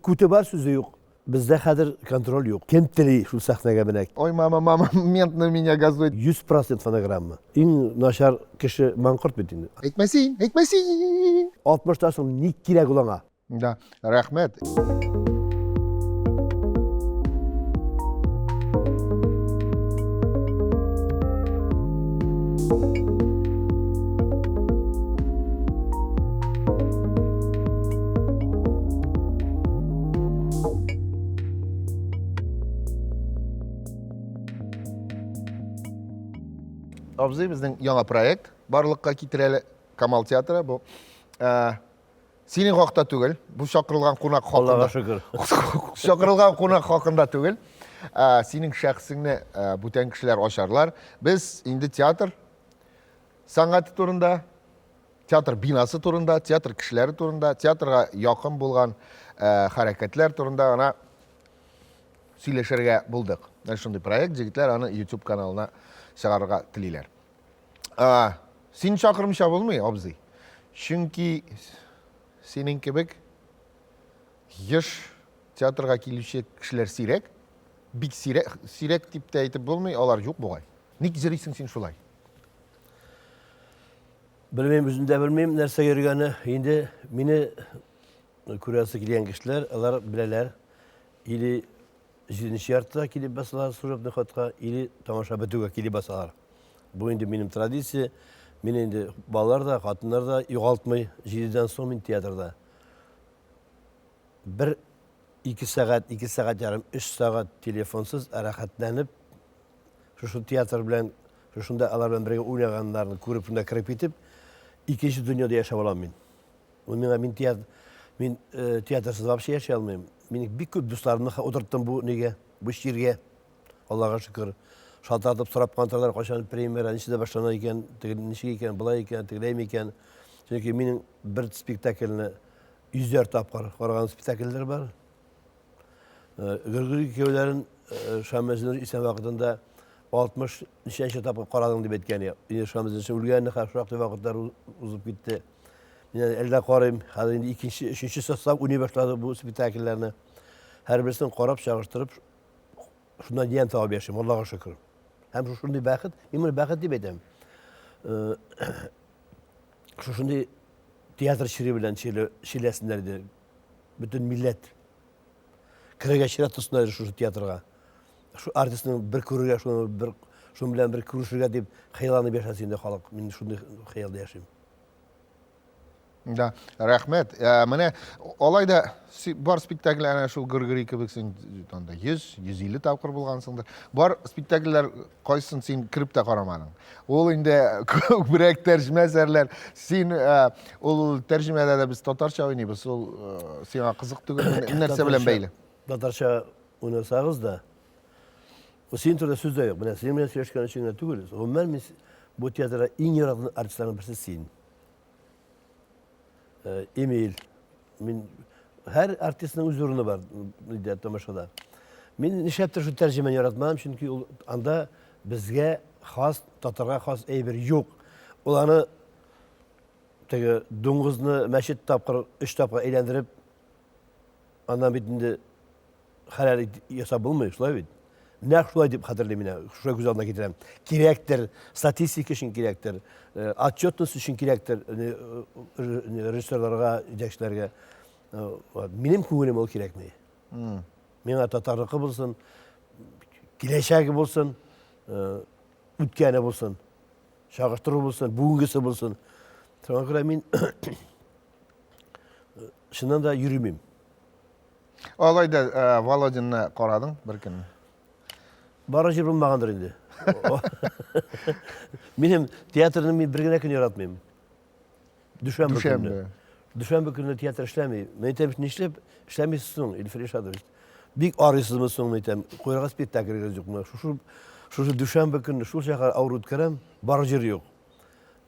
Күте бар, сүзе юк. Бездә хәзер контроль юк. Кем тели, шул сәхнәгә менә. Ой, мама, мама, мент на меня газует. 100% фонограмма. Иң начар кеше маңкорт бит инде. Әйтмә син, әйтмә син! Алтмыштан соң ник кирәк ул аңа? Да, рәхмәт. Абзый безнең яңа проект барлыкка китерә Камал театры бу. Ә, синең хакта түгел, бу чакырылган кунак хакында. Аллага шөкер. Чакырылган кунак хакында түгел. Ә, синең шәхсеңне ә, бүтән кешеләр ачарлар. Без инде театр сәнгате турында театр бинасы турында, театр кешеләре турында, театрга якын булган э, хәрәкәтләр турында гына сөйләшергә булдык. Менә шундый проект, җегетләр аны YouTube каналына чыгарырга телиләр. А, син чакырмыйча булмый, абзый. Чөнки синең кебек еш театрга килүче кешеләр сирәк, бик сирәк, сирәк дип тә әйтеп булмый, алар юк бугай. Ник йөрисең син шулай? Белмим, үзем дә белмим, нәрсә йөргәне. Инде мине күрәсе килгән кешеләр, алар беләләр. Или җиденче яртыда килеп басалар служебный ходка, или тамаша бетүгә килеп басалар. Бу инде минем традиция. Мин инде балалар да, хатыннар да югалтмый. Җидедән соң мин театрда. Бер ике сәгать, ике сәгать ярым, өч сәгать телефонсыз рәхәтләнеп шушы театр белән, шушында алар белән бергә уйнаганнарны күреп, шунда кереп китеп, икенче дөньяда яшәп алам мин. Ул миңа мин театр мин э, театрсыз вообще яши алмыйм. Мин бик күп дусларымны утырттым бу нигә, бу чиргә. Аллага шөкер. Шалтыратып сорап кына торалар, кайчан премьера, ничәдә башлана икән, теге ничек икән, болай икән, тегеләйме икән. Чөнки минем бер спектакльне йөзәр тапкыр караган спектакльләр бар. Гөргөр икәүләрен Шамил исән вакытында 60 ничәнче тапкыр карадың дип әйткән. Инде Шамил үлгән, шактый вакытлар узып китте. Мин әле дә карыйм. Хәзер инде икенче, өченче состав уйный башлады бу спектакльләрне. Һәрберсен карап, чагыштырып, шуннан ямь табып яшим, Аллага шөкер. Һәм шушындый бәхет, мин моны бәхет дип әйтәм. Шушындый театр чире белән чирләсеннәр иде. Бөтен милләт. Керергә чират тотсыннар иде шушы театрга. Шу артистның бер күрергә, шуны бер шуның белән бер күрешергә дип хыялланып яшәсен инде халык. Мин шундый хыялда яшим. Да, рәхмәт. Ә, менә алай да бар спектакль әнә шул Гөргөри кебек син анда 100, 150 тапкыр булгансыңдыр. Бар спектакльләр кайсын син кереп тә карамадың. Ул инде күбрәк тәрҗемә әсәрләр. Син ә, ул тәрҗемәдә дә без татарча уйныйбыз. Ул ә, сиңа кызык түгел, нәрсә белән бәйле? Татарча уйнасагыз да, синең турында сүз дә юк. Менә синең белән сөйләшкән өчен генә түгел. Гомумән мин бу театрда иң яраткан артистларның берсе син. Э, Эмиль. Мин һәр артистның үз урыны бар диде тамашада. Мин нишләптер шул тәрҗемәне яратмадым, чөнки ул анда безгә хас, татарга хас әйбер юк. Ул аны теге дуңгызны мәчет тапкыр, өч тапкыр әйләндереп, аннан бит инде хәләл ясап булмый, шулай бит? Нәкъ шулай дип хәтерлим мин, шулай күз алдына китерәм. Кирәктер, статистика өчен кирәктер, э, отчетность өчен кирәктер э, э, режиссерларга, җитәкчеләргә. Минем күңелем ул кирәкми. Миңа татарныкы булсын, киләчәге булсын, үткәне булсын, чагыштыру булсын, бүгенгесе булсын. Шуңа күрә мин чыннан да йөрмим. Алай да э, Володинны карадың бер көнне? Бары җир булмагандыр инде. Минем театрны мин бер генә көн яратмыйм. Дүшәмбе көнне. Дүшәмбе көнне театр эшләми. Мин әйтәм, нишләп эшләмисез соң, Илфир Ишадович? Бик арыйсызмы соң, мин әйтәм, куярга спектакльгез юкмы? Шушы шушы дүшәмбе көнне шул чакар авыр үткәрәм, бар җир юк.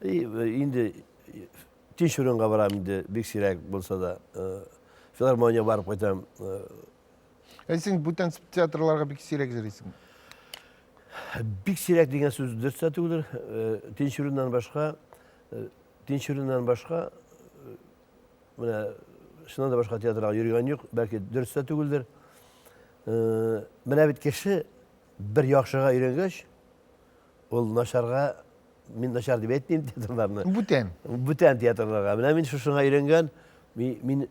И, инде Тинчуринга барам инде, бик сирәк булса да. Э, филармония барып кайтам. Э. Ә син бүтән театрларга бик сирәк йөрисең. Бик сирәк дигән сүз дөрес тә түгелдер. Э, Тинчуриннан башка, Тинчуриннан башка менә Чыннан да башка театрга йөргән юк, бәлки дөрес тә түгелдер. Менә бит кеше бер яхшыга өйрәнгәч, ул начарга, мин начар дип әйтмим театрларны. Бүтән. Бүтән театрларга. Менә мин шушыңа өйрәнгән, мин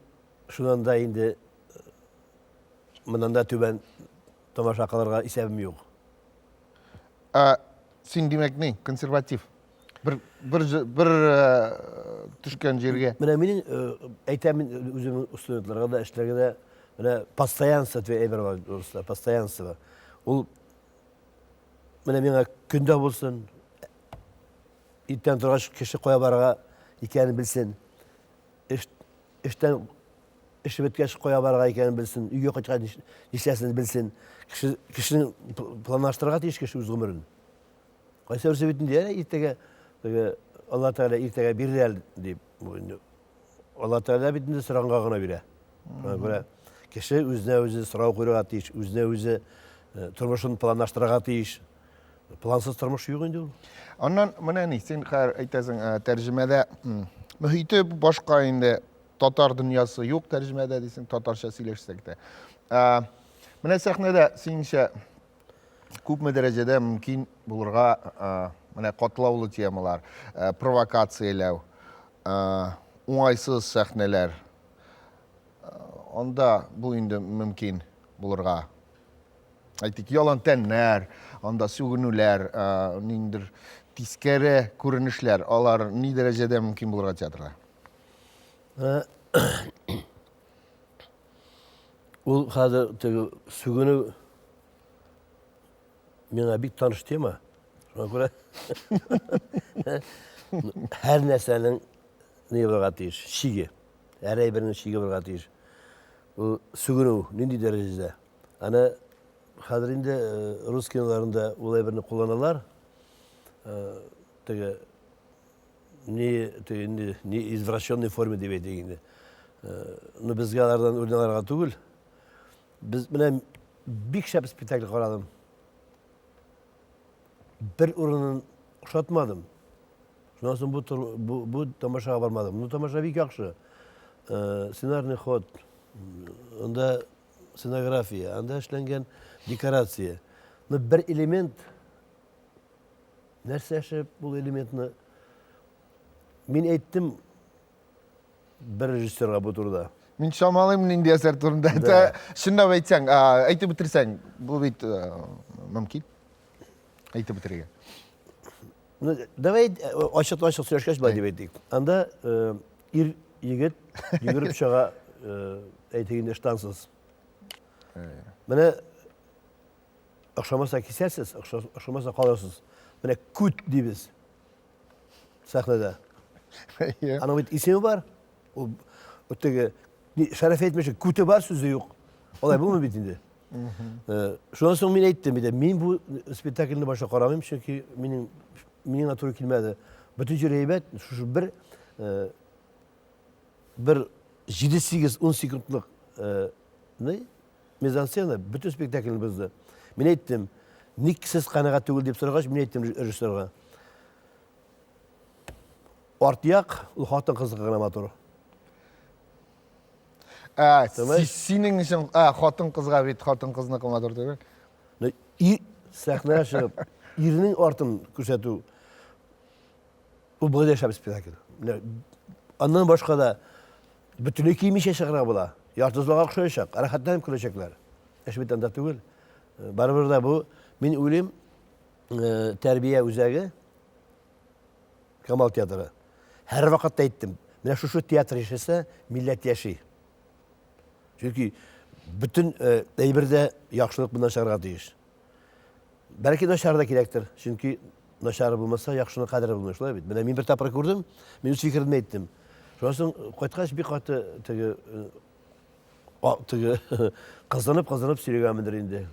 шуннан да инде моннан да түбән тамаша кылырга исәбем юк. Ә, син димәк ни, консерватив? Бер бер бер төшкән җиргә. Менә минем әйтәм мин үземнең студентларга да, эшләргә дә, менә постоянство дигән әйбер бар урыста, постоянство. Ул менә миңа көндә булсын, иртән торгач кеше кая барырга икәнен белсен. Эш, эштән эше беткәч кая барырга икәнен белсен, өйгә кайткач нишләсен белсен. Кеше, кешенең планлаштырырга тиеш кеше үз гомерен. Кайсы берсе бит инде, иртәгә теге Алла Тәгалә иртәгә бирер әле дип. Бу инде Алла Тәгалә бит инде сораганга гына бирә. Шуңа күрә кеше үзенә үзе сорау куярга тиеш, үзенә үзе э, тормышын планлаштырырга тиеш. Плансыз тормыш юк инде ул. Аннан менә ни, син хәзер әйтәсең, э, тәрҗемәдә мөхите башка инде, татар дөньясы юк тәрҗемәдә дисең, татарча сөйләшсәк тә. Э, менә сәхнәдә синеңчә күпме дәрәҗәдә мөмкин булырга менә катлаулы темалар, провокацияләү, уңайсыз сәхнәләр. Анда бу инде мөмкин булырга. Әйтик, ялан тәннәр, анда сүгенүләр, ниндидер тискәре күренешләр, алар ни дәрәҗәдә мөмкин булырга театрда? Ул хәзер теге сүгенү миңа бик таныш тема. Шуңа күрә һәр нәрсәнең ни булырга тиеш? Чиге. Һәр әйбернең чиге булырга тиеш. Ул сүгенү нинди дәрәҗәдә? Аны хәзер инде э, рус киноларында ул әйберне кулланалар. Э, теге не теге инде не извращенной форме дип әйтик инде. Э, но безгә алардан үрнәк алырга түгел. Без менә бик шәп спектакль карадым. Бер урынын ошатмадым. Шуннан соң бу, бу, бу тамашага бармадым. Ну, тамаша бик яхшы. Э, сценарный ход, анда сценография, анда эшләнгән декорация. Но бер элемент, нәрсә эшләп ул элементны? Мин әйттем, бер режиссерга бу турыда. Мин чамалыйм нинди әсәр турында. Да. Чынлап әйтсәң, әйтеп бетерсәң, бу бит мөмкин. Әйтеп бетерергә. Ну, давай ачык-ачык сөйләшкәч былай дип әйтик. Анда ир егет йөгереп чыга, әйтик инде штансыз. Менә охшамаса кисәрсез, охшамаса калырсыз. Менә күт дибез. Сәхнәдә. Аның бит исеме бар. Ул теге Шәрәф әйтмешли, күте бар сүзе юк. Алай булмый бит инде. Э, шуннан соң мин әйттем бит, мин бу спектакльне башта карамыйм, чөнки минем миңа туры килмәде. Бөтен җире әйбәт, шушы бер э, бер 7-8 10 секундлык э, ни мизансцена бөтен спектакльне бозды. Мин әйттем, ник сез канәгать түгел дип сорагач, мин әйттем режиссерга. Арт як, ул хатын-кызныкы гына матур. Ә, синең өчен, ә, хатын-кызга бит хатын-кызныкы матур түгел. И сәхнәгә чыгып, ирнең артын күрсәтү, ул болай да шәп спектакль. Менә аннан башка да бөтенләй кимичә чыгарга була. Ярты залга охшаячак, рәхәтләнеп көләчәкләр. Эш бит анда түгел. Барыбер дә бу, мин уйлыйм, тәрбия үзәге, Камал театры. Һәрвакытта әйттем, менә шушы театр яшәсә, милләт яши. Чөнки бөтен әйбер дә яхшылык моннан чыгарга тиеш. Бәлки начар да кирәктер, чөнки начары булмаса, яхшының кадере булмый, шулай бит. Менә мин бер тапкыр күрдем, мин үз фикеремне әйттем. Шуннан соң кайткач бик каты теге теге кызынып-кызынып сөйләгәнмендер инде.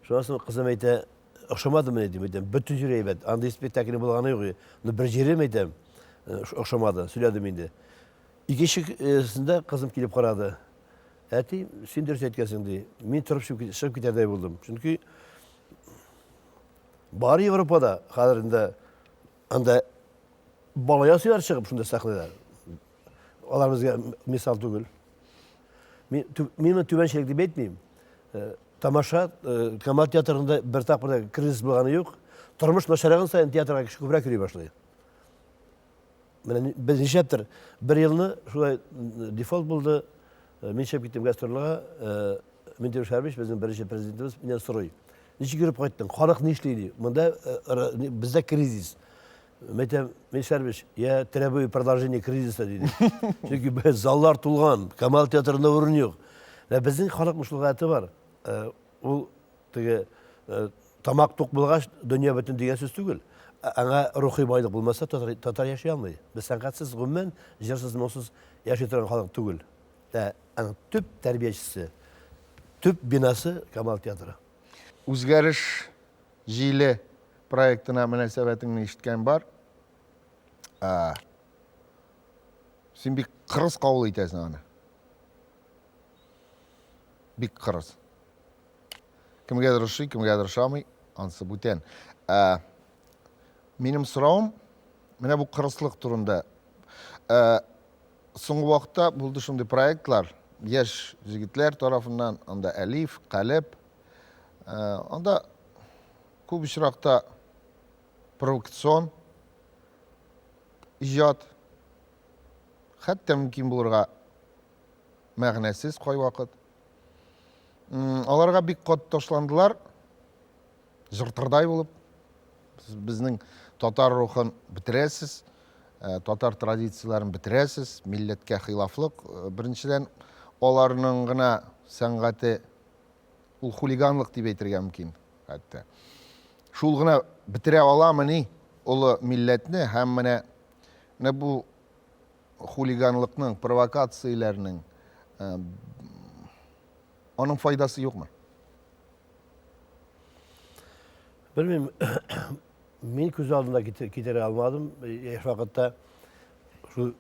Шуннан соң кызым әйтә, охшамадымы дим, әйтәм, бөтен җире әйбәт. Андый спектакльнең булганы юк. Но бер җирем әйтәм, охшамады, сөйләдем инде. Икенчесендә кызым килеп карады. Әти, син дөрес әйткәнсең, ди. Мин торып чыгып китәрдәй булдым. Чөнки бар Европада хәзер инде анда бала ясыйлар чыгып шунда сәхнәдә. Алар безгә мисал түгел. Мин, мин моны түбәнчелек дип әйтмим. Э, тамаша э, Камал театрында бер тапкыр да кризис булганы юк. Тормыш начарайган саен театрга кеше күбрәк йөри башлый. Менә без нишләптер бер елны шулай дефолт булды. Э, мин чыгып киттем гастрольгә. Э, Минтимер Шәрбич, безнең беренче президентыбыз, миннән сорый. Ничек йөреп кайттың? Халык нишли ди. Монда э, бездә кризис. Мен әйтәм, Минтимер я требую продолжения кризиса, диде. Чөнки без заллар тулган, Камал театрында урын юк. Ә безнең халыкның шул гадәте бар. Ул теге тамак тук булгач, дөнья бөтен дигән сүз түгел. Аңа рухи байлык булмаса, татар, татар яши алмый. Без сәнгатьсез, гомумән, җырсыз, моңсыз яши торган халык түгел. Ә аның төп тәрбиячесе, төп бинасы Камал театры. Үзгәреш җиле проектына мөнәсәбәтеңне ишеткән бар. Ә, син бик кырыс кабул итәсең аны. Бик кырыс. Кемгәдер ошый, кемгәдер ошамый, ансы бүтән. Ә, минем соравым менә бу кырыслык турында. Ә, соңгы вакытта булды шундый проектлар, яшь җегетләр тарафыннан, анда Әлиф, Калеб, ә, анда күп очракта провокацион иҗат, хәтта мөмкин булырга мәгънәсез кайвакыт. Аларга бик каты ташландылар, жыртырдай булып. Безнең татар рухын бетерәсез, э, татар традицияләрен бетерәсез, милләткә хилафлык. Э, беренчедән, аларның гына сәнгате ул хулиганлык дип әйтергә мөмкин хәтта. Шул гына бетерә аламыни олы милләтне һәм менә менә бу хулиганлыкның, провокацияләрнең э, аның файдасы юкмы? Белмим, мин күз алдында китерә алмадым. Яшь вакытта шул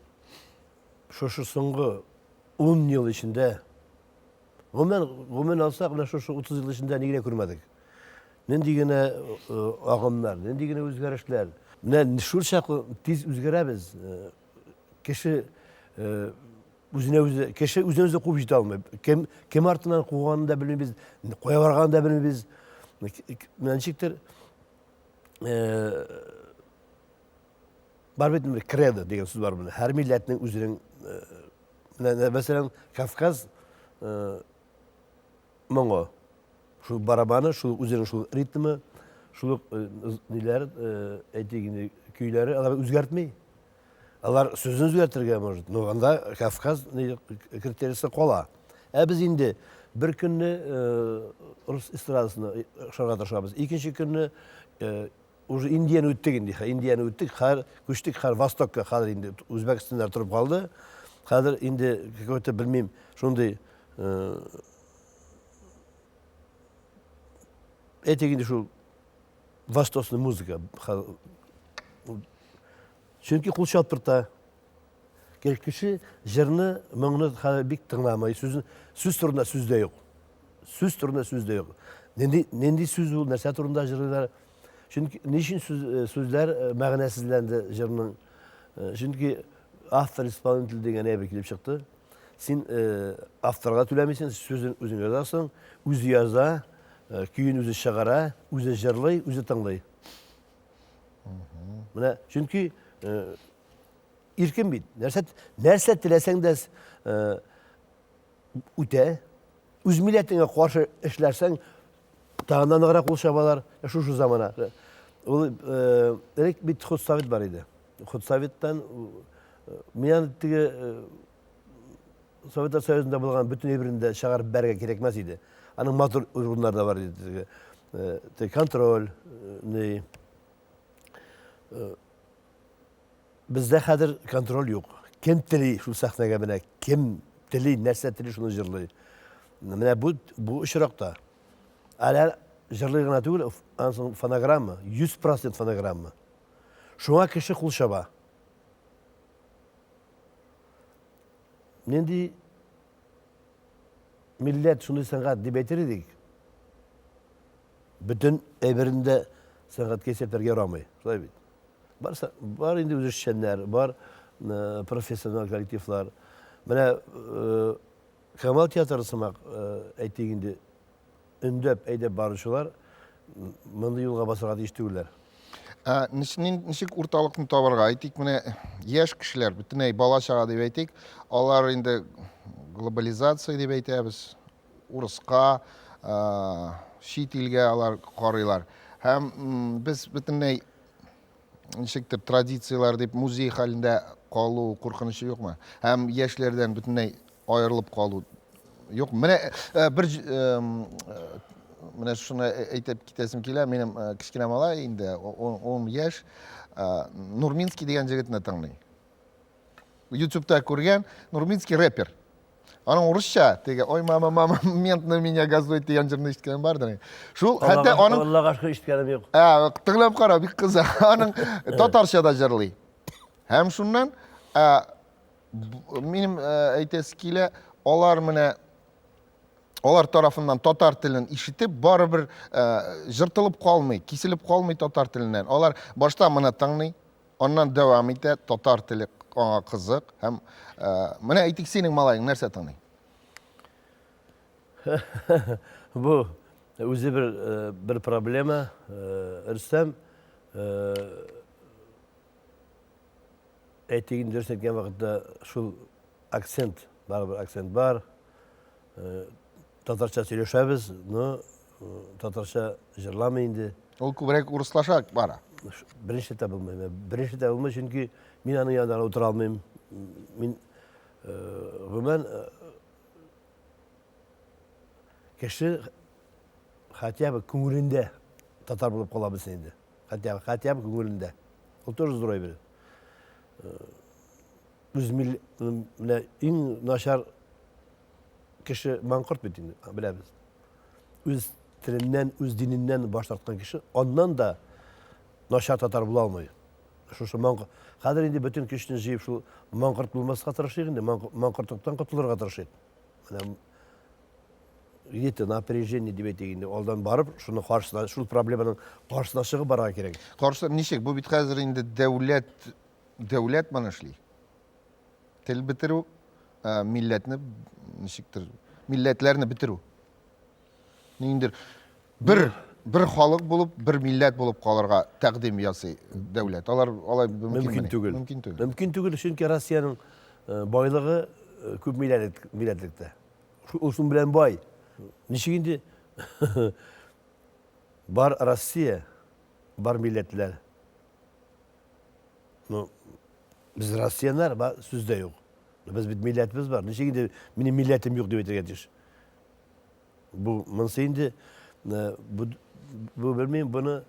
шушы соңгы 10 ел эчендә гомумән, гомумән алсак, менә шушы 30 ел эчендә ни генә күрмәдек. Нинди генә э, агымнар, нинди генә үзгәрешләр. Менә шул чаклы тиз үзгәрәбез. Э, кеше э, үзенә үзе, кеше үзенә үзе куып җитә алмый. Кем, кем артыннан куганын да белмибез, кая барганын да белмибез. Менә ничектер бар бит инде кредо дигән сүз бар менә. Һәр милләтнең үзенең менә мәсәлән, Кавказ моңы. Шул барабаны, шул үзенең шул ритмы, шул ук ниләр, әйтик инде, көйләре алар үзгәртми. Алар сүзен үзгәртергә может, но анда Кавказ критериясе кала. Ә без инде бер көнне рус эстрадасына охшарга тырышабыз. Икенче көнне уже Индияне үттек инде, Индияне үттек, хәзер күчтек хәзер Востокка, хәзер инде Үзбәкстаннар торып калды. Хәзер инде какой-то белмим, шундый әйтик инде шул восточный музыка. Чөнки кул чаптырта. Кеше җырны, моңны хәзер бик тыңламый. Сүз, сүз турында сүз дә юк. Сүз турында сүз дә юк. Нинди, нинди сүз ул, нәрсә турында җырлыйлар? Чөнки ни өчен сүз, э, сүзләр э, мәгънәсезләнде җырның? Э, чөнки автор исполнитель дигән әйбер килеп чыкты. Син авторга түләмисең, сүзен үзең язасың, үзе яза, көен үзе чыгара, үзе җырлый, үзе тыңлый. Менә чөнки иркен бит. Нәрсә нәрсә теләсәң дә үтә. Үз милләтеңә каршы эшләрсәң, тагын да ныграк кул чабалар. Шушы замана. Ул элек бит худсовет бар иде. Худсоветтан мин теге Советлар Союзында булган бөтен әйберне дә чыгарып бәрергә кирәкмәс иде. Аның матур урыннары да бар иде. Теге, теге контроль, ни. Бездә хәзер контроль юк. Кем тели шул сәхнәгә менә, кем тели, нәрсә тели шуны җырлый. Менә бу бу очракта әле җырлый гына түгел, аннан соң фонограмма, 100% фонограмма. Шуңа кеше кул чаба. Нинди милләт шундый сәнгать дип әйтер идек. Бөтен әйберен дә сәнгатькә исәпләргә ярамый. Шулай бит. Бар, бар инде үзешчәннәр, бар э, профессиональ коллективлар. Менә э, Камал театры сымак, әйтик инде, өндәп, әйдәп баручылар мондый юлга басарга тиеш түгелләр. Ә, ничек урталыкны табарга? Әйтик, менә яшь кешеләр, бөтенләй бала-чага дип әйтик, алар инде глобализация дип әйтәбез, урыска, чит илгә алар карыйлар. Һәм без бөтенләй ничектер традицияләр дип музей хәлендә калу куркынычы юкмы? Һәм яшьләрдән бөтенләй аерылып калу юк. Менә э, бер э, менә шуны әйтеп китәсем килә. Минем э, кечкенә малай инде 10 яшь, Нурминский дигән җегетне тыңлый. Ютубта күргән Нурминский рэпер. Аның урысча теге ой мама мама мент на меня газует дигән җырны ишеткән бардыр. Шул хәтта аның Аллага шөкер ишеткәнем юк. Ә, тыңлап кара, бик кызык. Аның татарча да җырлый. Һәм шуннан минем әйтәсе килә, алар менә алар тарафыннан татар телен ишетеп, барыбер җыртылып калмый, киселеп калмый татар теленнән. Алар башта моны тыңлый, Аннан дәвам итә, татар теле аңа кызык һәм менә әйтик, синең малаең нәрсә тыңлый? Бу үзе бер бер проблема. Рөстәм әйтик инде, дөрес әйткән вакытта шул акцент, барыбер акцент бар. Татарча сөйләшәбез, но татарча җырламый инде. Ул күбрәк урыслаша бара. Беренче дә булмый. Беренче дә булмый, чөнки мин аның янында утыра алмыйм. Мин гомумән кеше хотя бы күңелендә татар булып кала белсен инде. Хотя бы, хотя бы күңелендә. Ул тоже зур әйбер. Үз мил менә иң начар кеше маңкорт бит инде, беләбез. Үз теленнән, үз диненнән баш тарткан кеше аннан да начар татар була алмый. Шушы маңкорт. Хәзер инде бөтен көчне җыеп шул маңкорт булмаска тырышыйк инде, маңкортлыктан котылырга тырышыйк. Менә где-то на опережение дип әйтик инде, алдан барып, шуны каршысына, шул проблеманың каршысына чыгып барырга кирәк. Каршы ничек? Бу бит хәзер инде дәүләт дәүләт моны эшли. Тел бетерү, милләтне ничектер, милләтләрне бетерү. Ниндер бер бер халык булып, бер милләт булып калырга тәкъдим ясый дәүләт. Алар алай мөмкин түгел. Мөмкин түгел. Мөмкин түгел, чөнки Россиянең байлыгы күп милләтлектә. Ул шуның белән бай. Ничек инде бар Россия, бар милләтләр. Ну, без россияннар, ба, сүз дә юк. Без бит милләтебез бар. Ничек инде минем милләтем юк дип әйтергә тиеш? Бу монысы инде бу, бу белмим, буны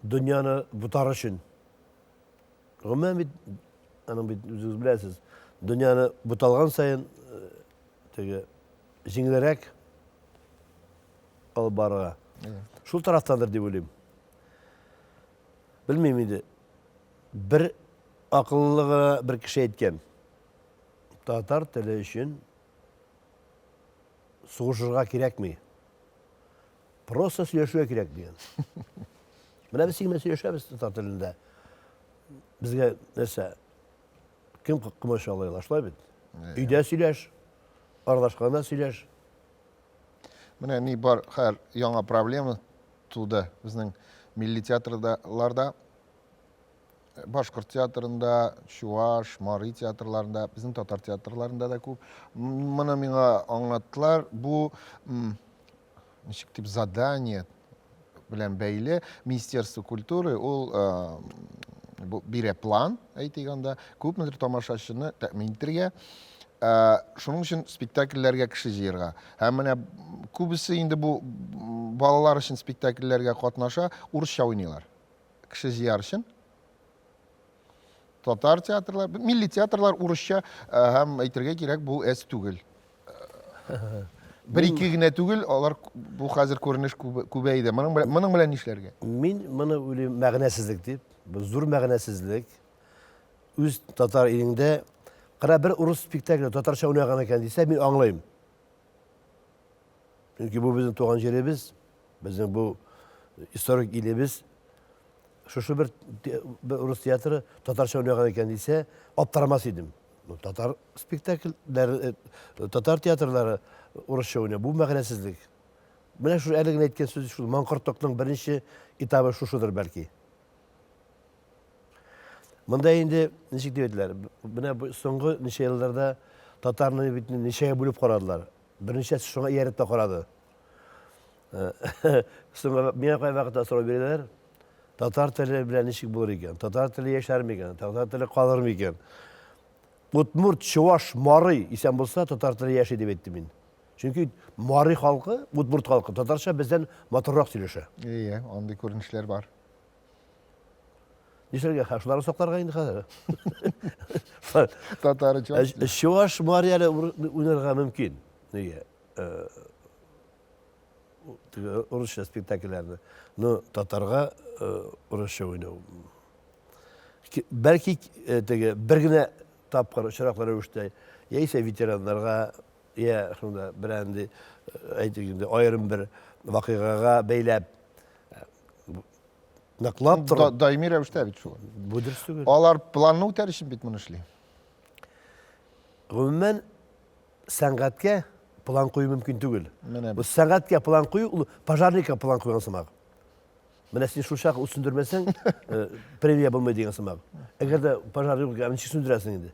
дөньяны бутар өчен. Гомумән бит аның бит үзегез беләсез, дөньяны буталган саен теге җиңелрәк алып барырга. Шул тарафтандыр дип уйлыйм. Белмим инде. Бер акыллы гына бер кеше әйткән. Татар теле өчен сугышырга кирәкми. Просто сөйләшергә кирәк дигән. Менә без синең белән сөйләшәбез татар телендә. Безгә нәрсә? Кем комачаулый ала, шулай бит? Өйдә сөйләш, аралашканда сөйләш. Менә ни бар, хәер, яңа проблема туды безнең милли театрларда, башкорт театрында, чуаш, мари театрларында, безнең татар театрларында да күп. Моны миңа аңлаттылар. Бу ничек дип задание белән бәйле Министерство культуры ул бу бирә план, әйтик анда, күпмедер тамашачыны тәэмин итәргә, шуның өчен спектакльләргә кеше җыярга. Һәм менә күбесе инде бу балалар өчен спектакльләргә катнаша, урысча уйныйлар. Кеше җыяр өчен. Татар театрлар, милли театрлар урысча һәм әйтергә кирәк, бу әз түгел. Бер ике генә түгел, алар бу хәзер күренеш күбәйде. Моның белән, моның белән нишләргә? Мин моны уйлыйм мәгънәсезлек дип. Бу зур мәгънәсезлек. Үз татар илеңдә кара бер урыс спектакле татарча уйнаган икән дисә, мин аңлыйм. Чөнки бу безнең туган җиребез, безнең бу историк илебез. Шушы бер, бер урыс театры татарча уйнаган икән дисә, аптырамас идем. Ну, татар спектакльләре, э, татар театрлары урысча уйный. Бу мәгънәсезлек. Менә шул әле генә әйткән сүз шул маңкортлыкның беренче этабы шушыдыр бәлки. Монда инде ничек дип әйтеләр? Менә бу соңгы ничә елларда татарны бит ничәгә бүлеп карадылар. Берничәсе шуңа ияреп тә карады. Соңгы миңа кай вакытта сорау бирәләр. Татар теле белән ничек булыр икән? Татар теле яшәр микән? Татар теле калыр микән? Удмурт, чуваш, марый исән булса, татар теле яши дип әйттем мин. Чөнки марый халкы, удмурт халкы татарча бездән матуррак сөйләшә. Ие, андый күренешләр бар. Нишләргә? Ха, шуларны сакларга инде хәзер. Татары чуваш. Чуваш, марий әле уйнарга мөмкин. Нигә? Э, урысча спектакльләрне. Но татарга э, урысча уйнау. Бәлки э, теге бер генә тапкыр очраклы рәвештә яисә ветераннарга я шунда берәнди әйтик инде аерым бер вакыйгага бәйләп ныклап торып даими рәвештә бит шул. Бу дөрес түгел. Алар планны үтәр өчен бит моны эшли. Гомумән сәнгатькә план кую мөмкин түгел. Менә Бу сәнгатькә план кую ул пожарникка план куйган сымак. Менә син шул чак ут сүндермәсәң, э, премия булмый дигән сымак. Әгәр дә пожар юк икән, ничек сүндерәсең инде?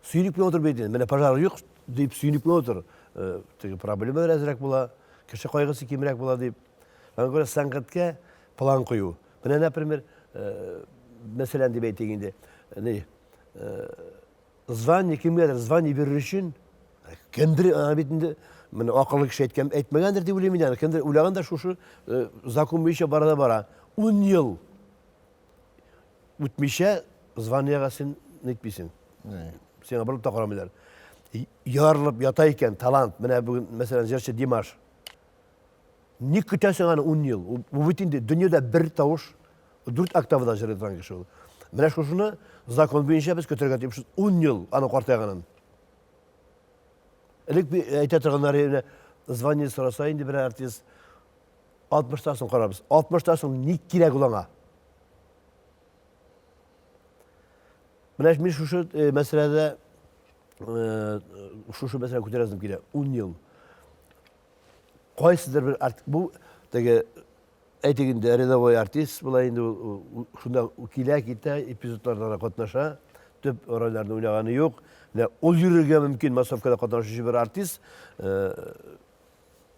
Сөенеп кенә утыр бит инде. Менә пожар юк дип сөенеп кенә утыр. Э, теге проблемалар әзрәк була, кеше кайгысы кимрәк була дип. Аңа күрә сәнгатькә план кую. Менә, например, э, мәсәлән дип әйтик инде, ни, э, звание кемгәдер звание бирер өчен кемдер ана бит инде менә акыллы кеше әйткән әйтмәгәндер дип уйлыйм инде кемдер уйлаган да шушы закон буенча бара да бара. 10 ел үтмичә званиега син нитмисең. Сиңа борылып та карамыйлар. Ярылып ята икән талант. Менә бүген, мәсәлән, җырчы Димаш. Ник көтәсең аны 10 ел? Бу бит инде дөньяда бер тавыш, 4 октавада җырлый торган кеше ул. Менә шушыны закон буенча без көтәргә тиешбез 10 ел аның картайганын. Элек әйтә торганнар менә звание сораса инде бер артист 60-тан соң карарбыз. 60-тан соң ник кирәк ул аңа? Менә мин шушы э, мәсьәләдә э, шушы мәсьәләне күтәрәсем килә. 10 ел. Кайсыдыр бер арт, бу теге әйтик инде рядовой артист була инде ул шунда килә китә, эпизодларда да катнаша, төп рольләрне уйнаганы юк. Менә ул йөрергә мөмкин массовкада катнашучы бер артист, э,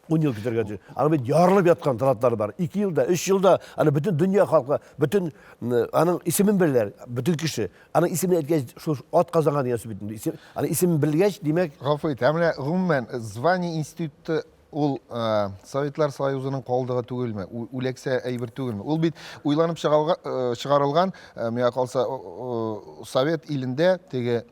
10 ел көтәргә тиеш. Аның бит ярылып яткан талантлары бар. 2 елда, 3 елда аны бөтен дөнья халкы, бөтен аның исемен беләләр, бөтен кеше. Аның исемен әйткәч, шул ат казанган дигән сүз бит инде. Исем, аның исемен белгәч, димәк, Гафу ит, ә менә гомумән звание институты ул э, Советлар Союзының калдыгы түгелме? Үләксә әйбер түгелме? Ул бит уйланып э, чыгарылган, э, миңа калса, Совет илендә теге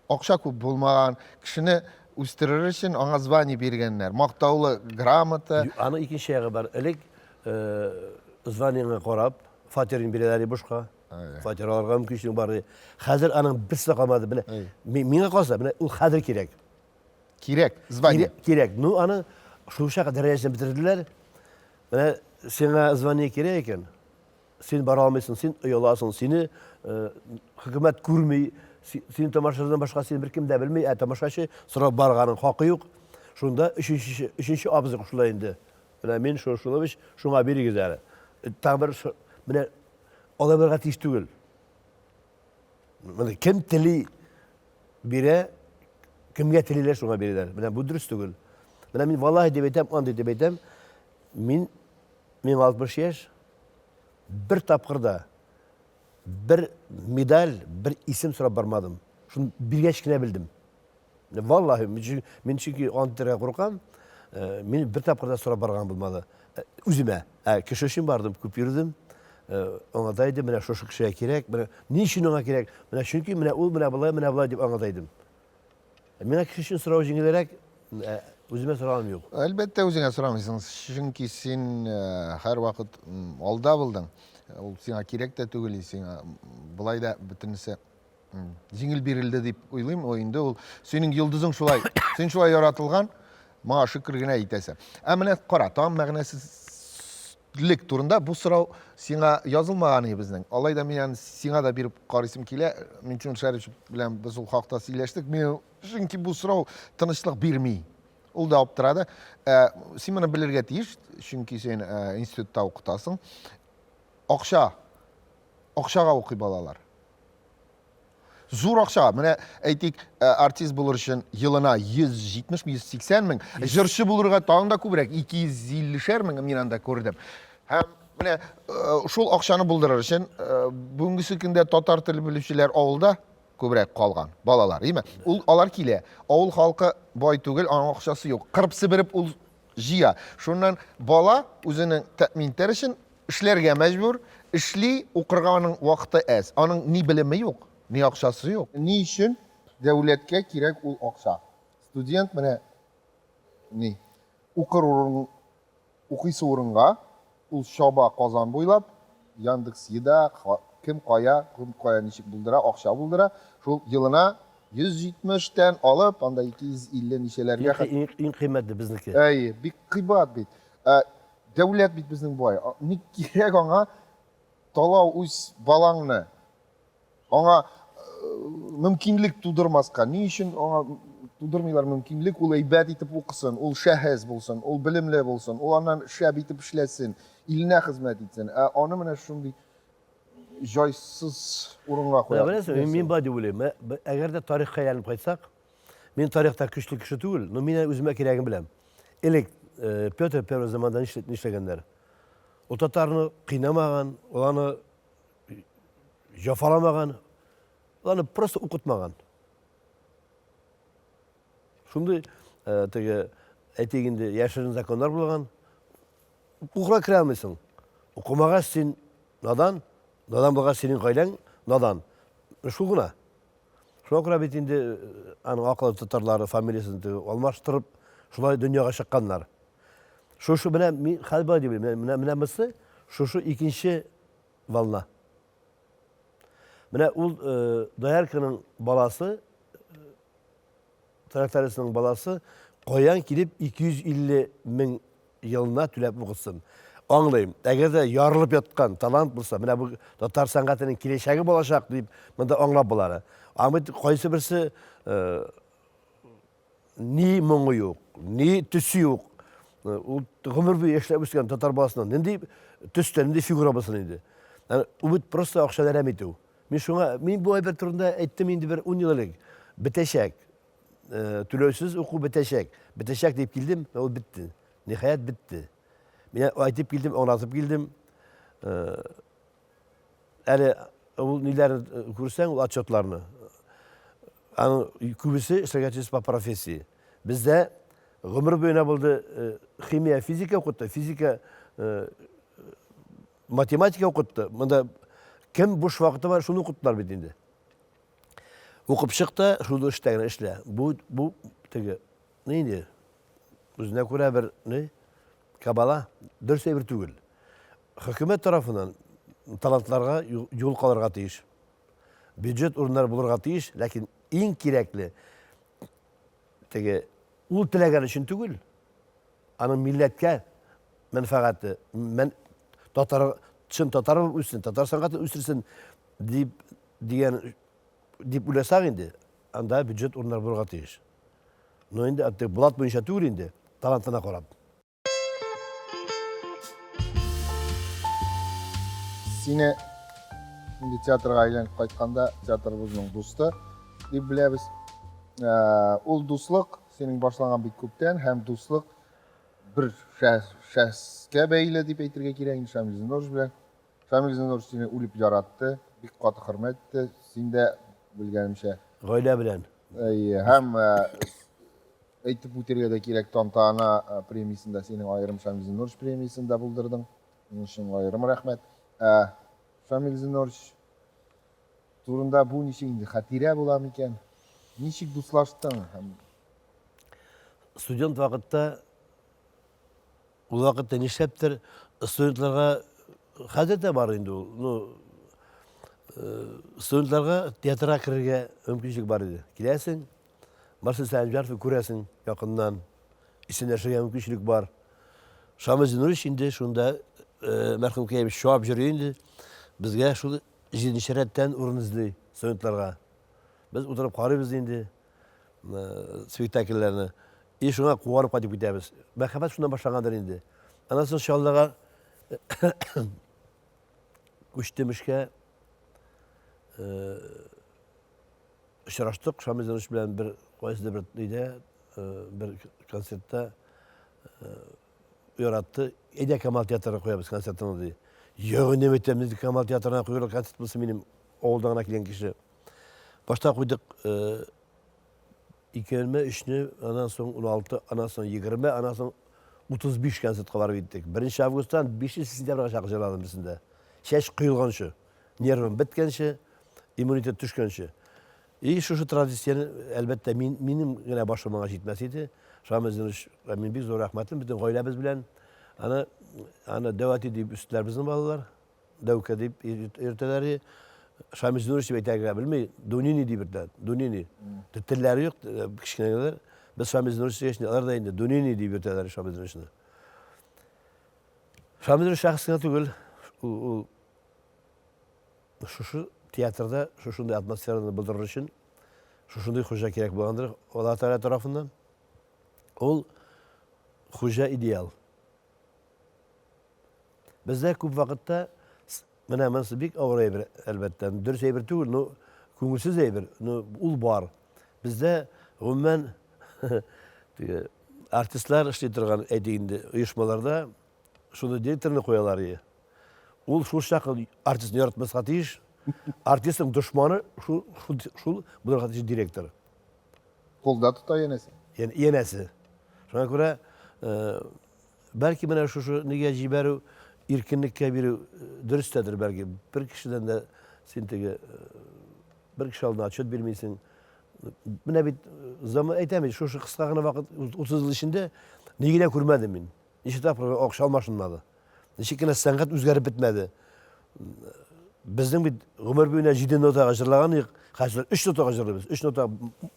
акча күп булмаган кешене үстерер өчен аңа звание биргәннәр. Мактаулы грамота. Аның икенче ягы бар. Элек э, званиеңа карап, фатирын бирәләр бушка. Фатир алырга мөмкинчелек бар. Хәзер аның берсе дә калмады. Менә миңа калса, менә ул хәзер кирәк. Кирәк, звание. Кирәк. Ну, аны шул чак дәрәҗәсенә бетерделәр. Менә сиңа звание кирәк икән, Син бара алмыйсың, син ояласың, сине э, хөкүмәт күрми, син тамашачыдан башка сине беркем дә белми, ә тамашачы сорап барганың хакы юк. Шунда өченче, өченче абзый кушыла инде. Менә мин Шуршулович, шуңа бирегез әле. Э, тагы бер менә алай булырга тиеш түгел. Менә кем тели бирә, кемгә телиләр шуңа бирәләр. Менә бу дөрес түгел. Менә мин валлаһи дип әйтәм, андый дип әйтәм. Мин миңа 60 яшь, бер тапкыр да бер медаль, бер исем сорап бармадым. Шуны биргәч кенә белдем. Валлаһи, мин чөнки ант итәргә куркам. Э, мин бер тапкыр да сорап барган булмады. Э, үземә. Ә кеше өчен бардым, күп йөрдем. Э, аңлата идем, менә шушы кешегә кирәк, менә ни өчен аңа кирәк? Менә чөнки менә ул менә болай, менә болай дип аңлата идем. Миңа кеше өчен сорау җиңелрәк, ә үземә сораганым юк. Әлбәттә, үзеңә сорамыйсың, чөнки син һәрвакыт алда булдың. Ул сиңа кирәк тә түгел, сиңа болай да бөтенесе җиңел бирелде дип уйлыйм. Ул инде ул синең йолдызың шулай, син шулай яратылган, моңа шөкер генә итәсең. Ә менә кара, тагын мәгънәсез Лек турында бу сорау сиңа язылмаган иде безнең. Алай да мин аны сиңа да биреп карыйсым килә. Минтимер Шәрипович белән без ул хакта сөйләштек. Мин чөнки бу сорау тынычлык бирми. Ул да аптырады. Ә, син моны белергә тиеш, чөнки син ә, институтта укытасың. Акча. Акчага укый балалар. Зур акча. Менә әйтик, э, артист булыр өчен елына 170 180 мең, җырчы булырга тагын да күбрәк, 250 мең мин анда күрдем. Һәм менә э, шул акчаны булдырыр өчен э, бүгенгесе көндә татар теле белүчеләр авылда күбрәк калган балалар, әйме? Ул алар килә. Авыл халкы бай түгел, аның акчасы юк. Кырып себереп ул җыя. Шуннан бала үзенең тәэмин итәр өчен эшләргә мәҗбүр, эшли, укырга аның вакыты әз. Аның ни белеме юк, ни акчасы юк. Ни өчен дәүләткә кирәк ул акча? Студент менә ни, укыр урын, укыйсы урынга ул чаба Казан буйлап, Яндекс Еда, кем кая, кем кая ничек булдыра, акча булдыра. Шул елына 170 тән алып, анда 250 ничәләргә хәтле. Иң кыйммәтле безнеке. Әйе, бик кыйбат бит. Ә, дәүләт бит безнең бай. Ник кирәк аңа талау үз балаңны? Аңа мөмкинлек тудырмаска. Ни өчен аңа тудырмыйлар мөмкинлек? Ул әйбәт итеп укысын, ул шәхес булсын, ул белемле булсын, ул аннан шәп итеп эшләсен, иленә хезмәт итсен. Ә аны менә шундый җайсыз урынга куя. Беләсеңме, мин болай дип уйлыйм. Әгәр дә тарихка әйләнеп кайтсак, мин тарихта көчле кеше түгел, но мин үземә кирәген беләм. Элек э, Петр Первый заманда нишләгәннәр? Ул татарны кыйнамаган, ул аны җафаламаган, ул аны просто укытмаган. Шундый э, теге әйтик инде яшерен законнар булган. Укуга керә алмыйсың. Укымагач син надан, надан булгач синең гаиләң надан. Шул гына. Шуңа күрә бит инде э, аның акыллы татарлары фамилиясен алмаштырып, шулай дөньяга чыкканнар. Шушы менә мин хәл болай дип уйлыйм. Менә менә монысы шушы икенче волна. Менә ул э, доярканың баласы трактористның баласы каян килеп 250 мең елына түләп укытсын. Аңлыйм, әгәр дә ярылып яткан талант булса, менә бу татар сәнгатенең киләчәге булачак дип монда аңлап була. Аңа бит кайсы берсе э, ни моңы юк, ни төсе юк. Э, ул гомер буе яшәп үскән татар баласының нинди төстә, нинди фигура булсын инде. Ул бит просто акча әрәм итү. Мин шуңа, мин бу әйбер турында әйттем инде бер 10 ел элек. Бетәчәк. Э, түләүсез уку бетәчәк. Бетәчәк дип килдем, ул бетте. Ниһаять бетте. Мин әйтеп килдем, аңлатып килдем. Э, әле ул ниләрне э, күрсәң, ул отчетларны. Аның күбесе эшләргә тиеш по профессии. Бездә гомер буена булды химия, физика укытты, физика математика укытты. Монда кем буш вакыты бар, шуны укыттылар бит инде. Укып чык та, шул эштә генә эшлә. Бу, бу теге, ни инде, үзенә күрә бер, ни, кабала, дөрес әйбер түгел. Хөкүмәт тарафыннан талантларга юл калырга тиеш. Бюджет урыннары булырга тиеш, ләкин иң кирәкле теге ул теләгән өчен түгел, Аның милләткә мәнфәгате, мән, татар, чын татар булып үссен, татар сәнгатен үстерсен дип дигән дип уйласак инде, анда бюджет урыннары булырга тиеш. Но инде блат буенча түгел инде, талантына карап. Сине инде театрга әйләнеп кайтканда театрыбызның дусты дип беләбез. Э, ул дуслык Синең башланган бик күптән һәм дуслык бер шәхескә бәйле дип әйтергә кирәк инде Шамил Зиннурович белән. Шамил Зиннурович сине үлеп яратты, бик каты хөрмәт итте. Син дә белгәнемчә. Гаилә белән. Әйе, һәм э, әйтеп үтергә дә кирәк, Тантана э, премиясендә синең аерым Шамил Зиннурович премиясен дә булдырдың. Моның өчен аерым рәхмәт. Ә Шамил Зиннурович турында бу ничек инде хатирә була микән? Ничек дуслаштың һәм Студент вакытта ул вакытта нишләптер студентларга хәзер дә бар инде ул. Ну, э, студентларга театрга керергә мөмкинчелек бар иде. Киләсең, Марсель Сәлимҗановны күрәсең якыннан, исәнләшергә мөмкинчелек бар. Шамил Зинурович инде шунда мәрхүмкәем чабып йөри инде. Безгә шул җиденче рәттән урын эзли студентларга. Без утырып карыйбыз инде спектакльләрне. И шуңа куанып кайтып китәбез. Мәхәббәт шуннан башлангандыр инде. Аннан соң Чаллыга күчтем эшкә. Очраштык Шамил Зинурович белән бер кайсыдыр бер өйдә, бер концертта яратты. Әйдә Камал театрына куябыз концертны ди. Юк инде әйтәм, нинди Камал театрына куелган концерт булсын минем авылдан гына килгән кеше. Башта куйдык 23-не, аннан соң 16, аннан соң 20, аннан соң 35 концертка барып җиттек. 1 августтан 5 сентябрьгә чаклы җырладым берсендә. Чәч коелганчы, нервым беткәнче, иммунитет төшкәнче. И шушы традицияне, әлбәттә, мин, минем генә башым моңа җитмәс иде. Шамил Зинуровичка мин бик зур рәхмәтлем, бөтен гаиләбез белән. Аны, аны дәү әти дип үстеләр безнең балалар. Дәүкә дип йөртәләр. Шамил Зинурович дип әйтергә белми, Дунини дип йөртәләр. Дунини. Телләре юк, кечкенәләр. Без Шамил Зинурович дигәч, алар да инде Дунини дип йөртәләр Шамил Зинуровичны. Шамил Зинурович шәхес кенә түгел, ул, ул шушы театрда шушындый атмосфераны булдырыр өчен шушындый хуҗа кирәк булгандыр Аллаһ Тәгалә тарафыннан. Ул хуҗа идеал. Бездә күп вакытта менә монысы бик авыр әйбер, әлбәттә. Дөрес әйбер түгел, но күңелсез әйбер, но ул бар. Бездә гомумән теге артистлар эшли торган, әйтик инде, оешмаларда шуны директорны куялар ие. Ул шул чак артистны яратмаска тиеш. Артистның дошманы шул шул, шул булырга тиеш директор. Кулда тота янәсе. Янәсе. Шуңа күрә э, бәлки менә шушы нигә җибәрү, иркенлеккә бирү э, дөрес тәдер бәлки. Бер кешедән дә син теге э, бер кеше алдына отчет бирмисең. Менә бит заман әйтәм бит, шушы кыска гына вакыт 30 ел эчендә ни генә күрмәдем мин. Ничә тапкыр акча алмашынмады. Ничек кенә сәнгать үзгәреп бетмәде. Безнең бит гомер буена җиде нотага җырлаган идек, хәзер өч нотага җырлыйбыз. Өч нота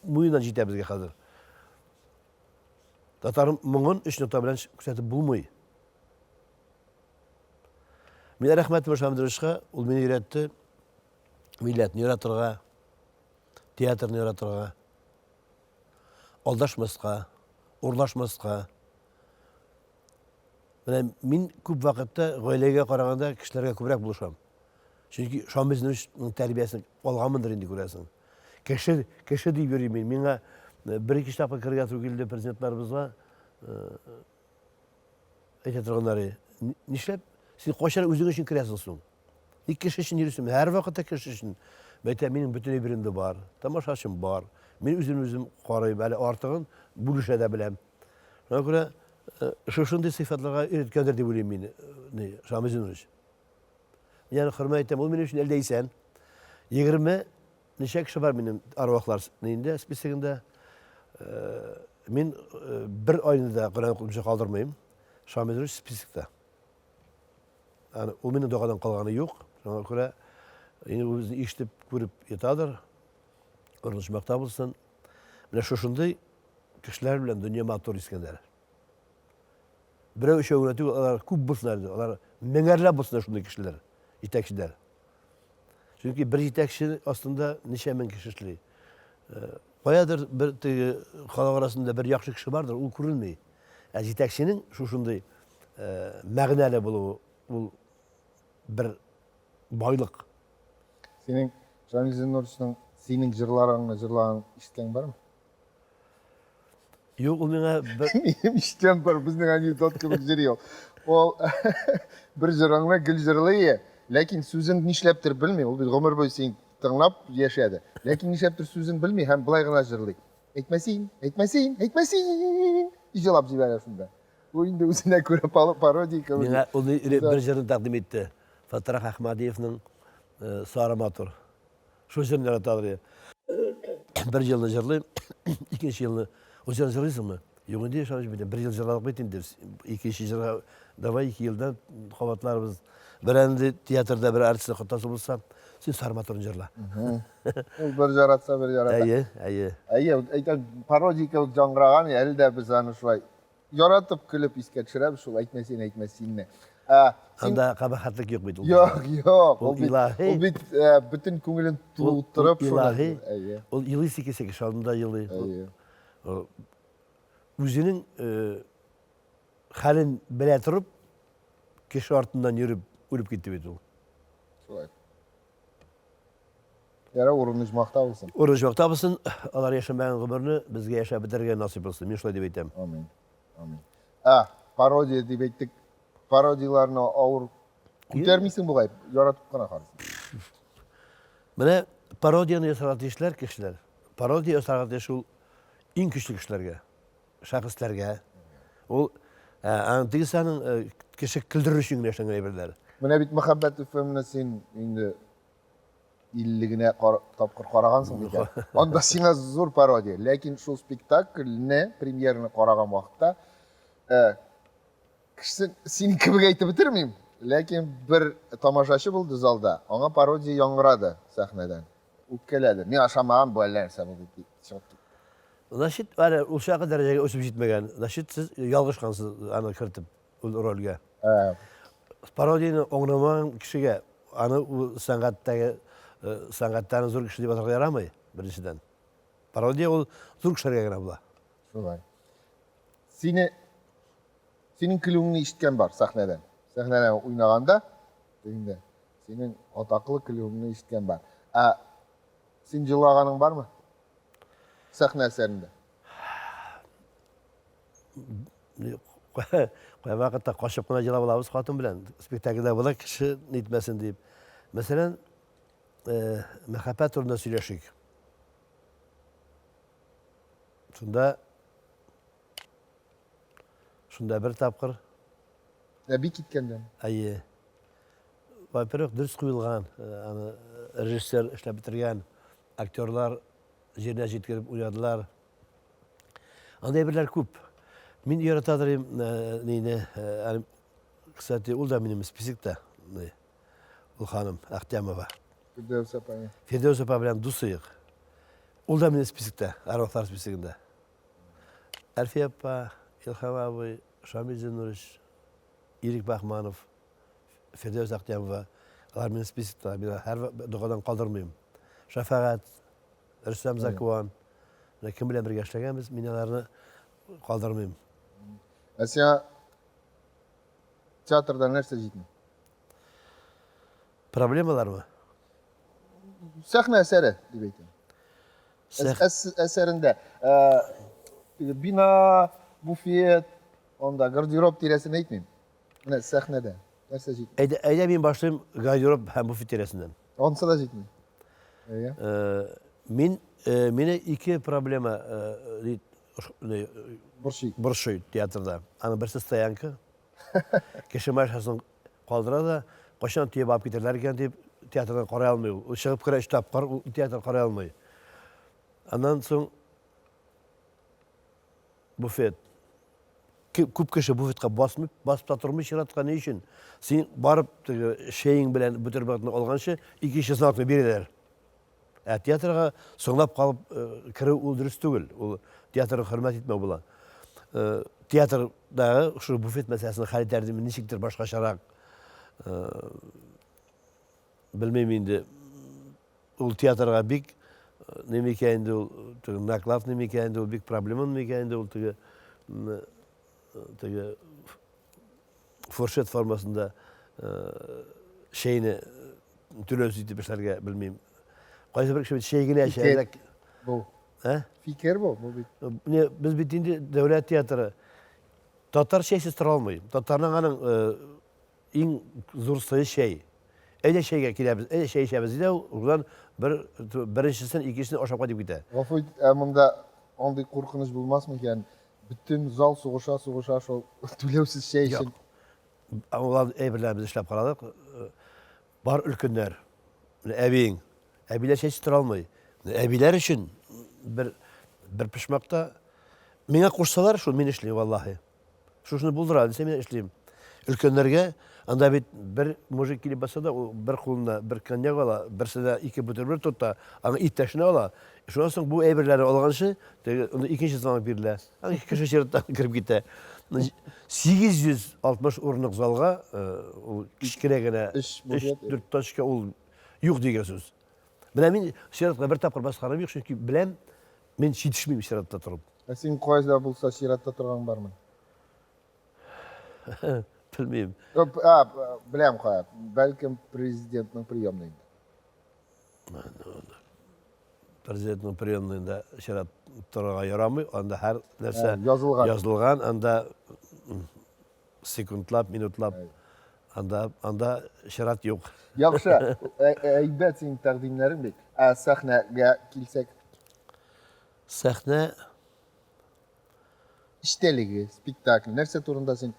муеннан җитә безгә хәзер. Татар моңын өч нота белән күрсәтеп булмый. Мин рәхмәтле Шамдровичка, ул мине өйрәтте милләтне яратырга, театрны яратырга, алдашмаска, урлашмаска. Менә мин күп вакытта гаиләгә караганда кешеләргә күбрәк булышам. Чөнки Шамил Зиновичның тәрбиясен алганмындыр инде күрәсең. Кеше, кеше дип йөрим мин. Миңа э, бер-ике тапкыр керергә туры килде президентларыбызга. Э, әйтә торганнары, нишләп син кайчан үзең өчен керәсең соң? Ник кеше өчен йөрисең? Һәрвакытта кеше өчен. Мәйтәм, минем бөтен әйберем дә бар, тамашачым бар. Мин үзем үзем карыйм, әле артыгын бүлешә дә беләм. Шуңа күрә э, шушындый сыйфатларга өйрәткәндер дип уйлыйм мин, э, Шамил Зинурович. Мин аны хөрмәт итәм, ул минем өчен әле дә исән. 20 ничә кеше бар минем арвахлар инде списогында. Э, мин бер айны да Коръән укымыйча калдырмыйм. Шамил Зинурович списокта. Аны ул минем догадан калганы юк. Шуңа күрә инде ул безне ишетеп, күреп ятадыр. Урыны почмакта булсын. Менә шушындый кешеләр белән дөнья матур, Искәндәр. Берәү өчәү генә түгел, алар күп булсын әле. Алар меңәрләп булсын шундый кешеләр, җитәкчеләр. Чөнки бер җитәкче астында ничә мең кеше эшли. Э, каядыр бер теге халык арасында бер яхшы кеше бардыр, ул күренми. Ә җитәкченең шушындый э, мәгънәле булуы ул бер байлык. Синең Шамил Зиннуровичның синең җырларыңны җырлаган ишеткән бармы? Юк, ул миңа бер... Минем ишеткән бар, безнең анекдот кебек җыр юк. Ул бер җырыңны гел җырлый, ләкин сүзен нишләптер белми. Ул бит гомер буе син тыңлап яшәде. Ләкин нишләптер сүзен белми һәм болай гына җырлый. Әйтмә син, әйтмә син, әйтмә син! Җылап җибәрә шунда. Бу инде үзенә күрә пародия кебек. Миңа ул бер җырын тәкъдим итте. Фәтрах Әхмәдиевның э, Сары матур. Шул җырны яратадыр иде. Бер елны җырлыйм, икенче елны ул җырны җырлыйсыңмы? Юк инде, Шамил бит, бер ел җырладык бит инде. Икенче җырга давай ике елдан кабатларбыз. Бер инде театрда бер артистның хатасы булса, син Сары матурын җырла. Ул бер яратса, бер ярата. Әйе, әйе. Әйе, әйтәм, пародия кебек яңгыраган, әле дә без аны шулай яратып көлеп искә төшерәбез шул әйтмә син, әйтмә синне. Ә, син... Анда кабахатлык юк бит ул. Юк, юк. Ул илаһи. Ул бит бөтен күңелен тутырып шуны. Илаһи. Ул елыйсы килсә кеше алдында елый. Әйе. Үзенең хәлен белә торып, кеше артыннан йөреп үлеп китте бит ул. Шулай. Ярар, урыны оҗмахта булсын. Урыны оҗмахта булсын. Алар яшәмәгән гомерне безгә яшәп бетерергә насыйп булсын. Мин шулай дип әйтәм. Амин. Амин. Ә, пародия дип әйттек. Пародияләрне авыр күтәрмисең бугай, яратып кына карыйсың. Менә пародияне ясарга тиешләр кешеләр. Пародия ясарга тиеш ул иң көчле кешеләргә, шәхесләргә. Ул аның тегесе аның кеше көлдерер өчен генә эшләнгән әйберләр. Менә бит Мәхәббәт ФМны син инде 50 генә тапкыр карагансың микән? Анда сиңа зур пародия. Ләкин шул спектакльне, премьераны караган вакытта, э, кешесе синең кебек әйтеп бетермим, ләкин бер тамашачы булды залда, аңа пародия яңгырады сәхнәдән. Үпкәләде. Мин ашамаган, бу әллә нәрсә булды дип чыгып китте. Значит, әле ул чакы дәрәҗәгә үсеп җитмәгән. Значит, сез ялгышкансыз аны кертеп ул рольгә. Ә. Пародияне аңламаган кешегә аны ул сәнгатьтәге э, сәнгатьтәге зур кеше дип атарга ярамый, беренчедән. Пародия ул зур кешеләргә генә була. Шулай. Сине синең көлүеңне ишеткән бар сәхнәдән. Сәхнәдә уйнаганда, инде синең атаклы көлүеңне ишеткән бар. Ә син җылаганың бармы? Сәхнә әсәрендә. Кай вакытта качып кына җылап алабыз хатын белән. Спектакльдә була, кеше нитмәсен дип. Мәсәлән, э, мәхәббәт турында сөйләшик. Шунда шунда бер тапкыр Әби киткәндә. Әйе. Во-первых, дөрес куелган, э, аны режиссер эшләп бетергән, актерлар җиренә җиткереп уйнадылар. Андый әйберләр күп. Мин яратадыр идем э, нине, э, кстати, ул да минем списокта. Ул ханым Ахтямова. Фирдәүс апа. Фирдәүс апа белән дус идек. Ул да минем списокта, әрвахлар списогында. Әлфия апа, Илһам абый, Шамил Зиннурович, Ирек Бахманов, Фирдәүс Ахтямова, алар минем списокта, мин һәр догадан калдырмыйм. Шәфәгать, Рөстәм Закуан, менә кем белән бергә эшләгәнбез, мин аларны калдырмыйм. Ә сиңа театрда нәрсә җитми? Проблемалармы? Сәхнә әсәре дип әйтәм. Әсәрендә э, бина, буфет, анда гардероб тирәсен әйтмим. Менә сәхнәдә нәрсә җитми? Әйдә, әйдә мин башлыйм гардероб һәм буфет тирәсеннән. Анысы да җитми. Әйе. Э, мин э, мине ике проблема э, борчый. Борчый театрда. Аның берсе стоянка. Кеше машинасын калдыра да, кайчан төяп алып китәрләр икән дип, театрдан карый алмый ул. Ул чыгып керә өч тапкыр, ул театр карый алмый. Аннан соң буфет. Күп кеше буфетка басмый, басып та тормый чиратка ни өчен? Син барып теге чәең белән бутербродны алганчы, икенче звонокны бирәләр. Ә театрга соңлап калып э, керү ул дөрес түгел. Ул театрны хөрмәт итмәү була. Э, театрдагы шул буфет мәсьәләсен хәл итәр идем ничектер башкачарак. Э, белмим инде. Ул театрга бик неме икән инде ул, теге наклад неме икән инде ул, бик проблема икән инде ул теге теге фуршет формасында чәйне түләүсез итеп эшләргә белмим. Кайсы бер кеше бит чәй генә эчә. Бу. Ә? Фикер бу, бу бит. Не, без бит инде дәүләт театры. Татар чәйсез тора алмый. Татарның аның Иң зур сые чәй. Әйдә чәйгә киләбез, әйдә чәй эчәбез ди дә ул, шуннан бер беренчесен, икенчесен ашап кайтып китә. Гафу ит, ә монда андый куркыныч булмас микән? Бөтен зал сугыша-сугыша шул түләүсез чәй өчен. Юк. Алар әйберләрен без эшләп карадык. Бар өлкәннәр. Менә әбиең. Әбиләр чәйсез тора алмый. Әбиләр өчен бер бер почмакта миңа кушсалар, шул мин эшлим, валлаһи. Шушыны булдыра, дисә мин эшлим. Өлкәннәргә анда бит бер мужик килеп баса да, ул бер кулына бер коньяк ала, берсенә ике бутерброд тота, аңа иптәшенә ала. Шуннан соң бу әйберләрне алганчы, теге икенче звонок бирелә. Аны кеше чираттан кереп китә. 860 урынлык залга ул кечкенә генә 3-4 точка ул юк дигән сүз. Менә мин чиратка бер тапкыр басканым юк, чөнки беләм, мин җитешмим чиратта торып. Ә син кайда булса чиратта торган бармы? Белмим. А, беләм кая. Бәлкем президентның приемныйында. Президентның приемныйында чират торырга ярамый, анда һәр нәрсә язылган. Язылган, анда секундлап, минутлап, анда анда чират юк. Яхшы, әйбәт синең тәкъдимнәрең бит. Ә сәхнәгә килсәк? Сәхнә Эчтәлеге, спектакль, нәрсә турында син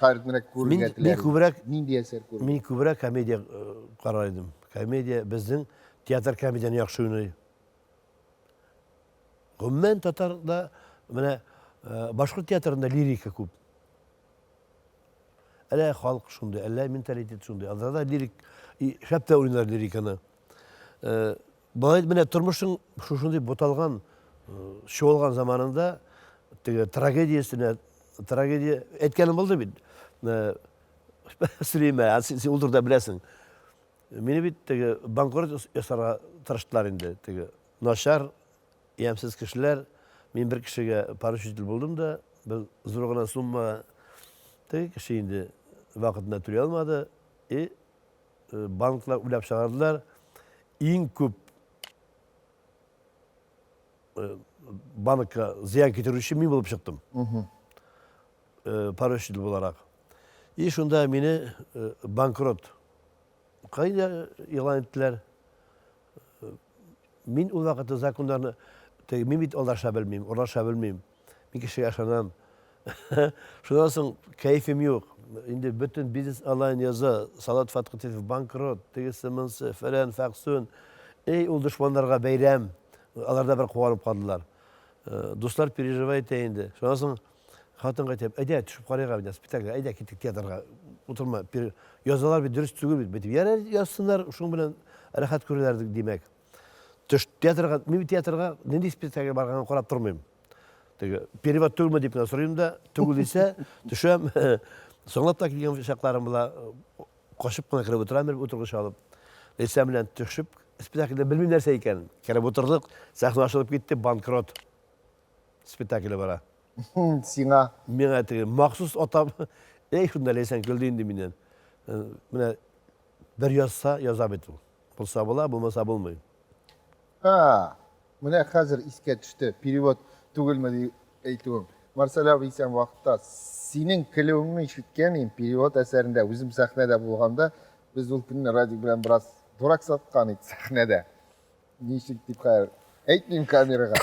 хәзер күрергә теләр? Мин күбрәк нинди әсәр күрергә? Мин күбрәк комедия э, карар идем. Комедия безнең театр комедияне яхшы уйный. Гомумән татарда менә э, башкорт театрында лирика күп. Әллә халык шундый, әллә менталитет шундый. Анда да лирик шәп тә уйныйлар лириканы. Э, Болай менә тормышың шушындый буталган, чуалган заманында теге трагедия өстенә трагедия әйткәнем булды бит. Сөйлиме, син, син ул турыда беләсең. Мине бит теге банкрот ясарга тырыштылар инде. Теге начар, ямьсез кешеләр. Мин бер кешегә поручитель булдым да, бер зур гына сумма теге кеше инде вакытында түли алмады. И банклар уйлап чыгардылар. Иң күп банкка зыян китерүче мин булып чыктым. Поручитель буларак. И шунда мине банкрот кайда игълан иттеләр. Мин ул вакытта законнарны, теге мин бит алдаша белмим, урлаша белмим. Мин кешегә ышанам. Шуннан соң кәефем юк. Инде бөтен бизнес онлайн яза, Салат Фаткытов банкрот, тегесе монсы, фәлән, фәксүн. Эй, ул дошманнарга бәйрәм. Алар да бер куанып калдылар. Э, дуслар переживает инде. Шуннан соң хатынга әйтәм, әйдә, төшеп карыйк әйдә, спектакль, әйдә, киттек театрга. Утырма, язалар бит, дөрес түгел бит. Бит ярар, язсыннар, шуның белән рәхәт күрәләр, димәк. Төш театрга, мин театрга нинди спектакль барганын карап тормыйм. Теге перевод түгелме дип кенә сорыйм да, түгел дисә, төшәм. Соңлап та килгән чакларым була, качып кына кереп утырам бер утыргыч алып. Ләйсән белән төшеп, спектакльдә белмим нәрсә икәнен. Кереп утырдык, сәхнә ачылып китте, банкрот спектакле бара. Сиңа. Миңа теге махсус атап, эй, шунда Ләйсән көлде инде миннән. Э, менә бер язса, яза бит ул. Булса була, булмаса булмый. А, менә хәзер искә төште, перевод түгелме дип әйтүем. Марсель абый исән вакытта синең көлүеңне ишеткән идем, перевод әсәрендә, үзем сәхнәдә булганда, без ул көнне Радик белән бераз дурак саткан идек сәхнәдә. Ничек дип хәер, әйтмим камерага.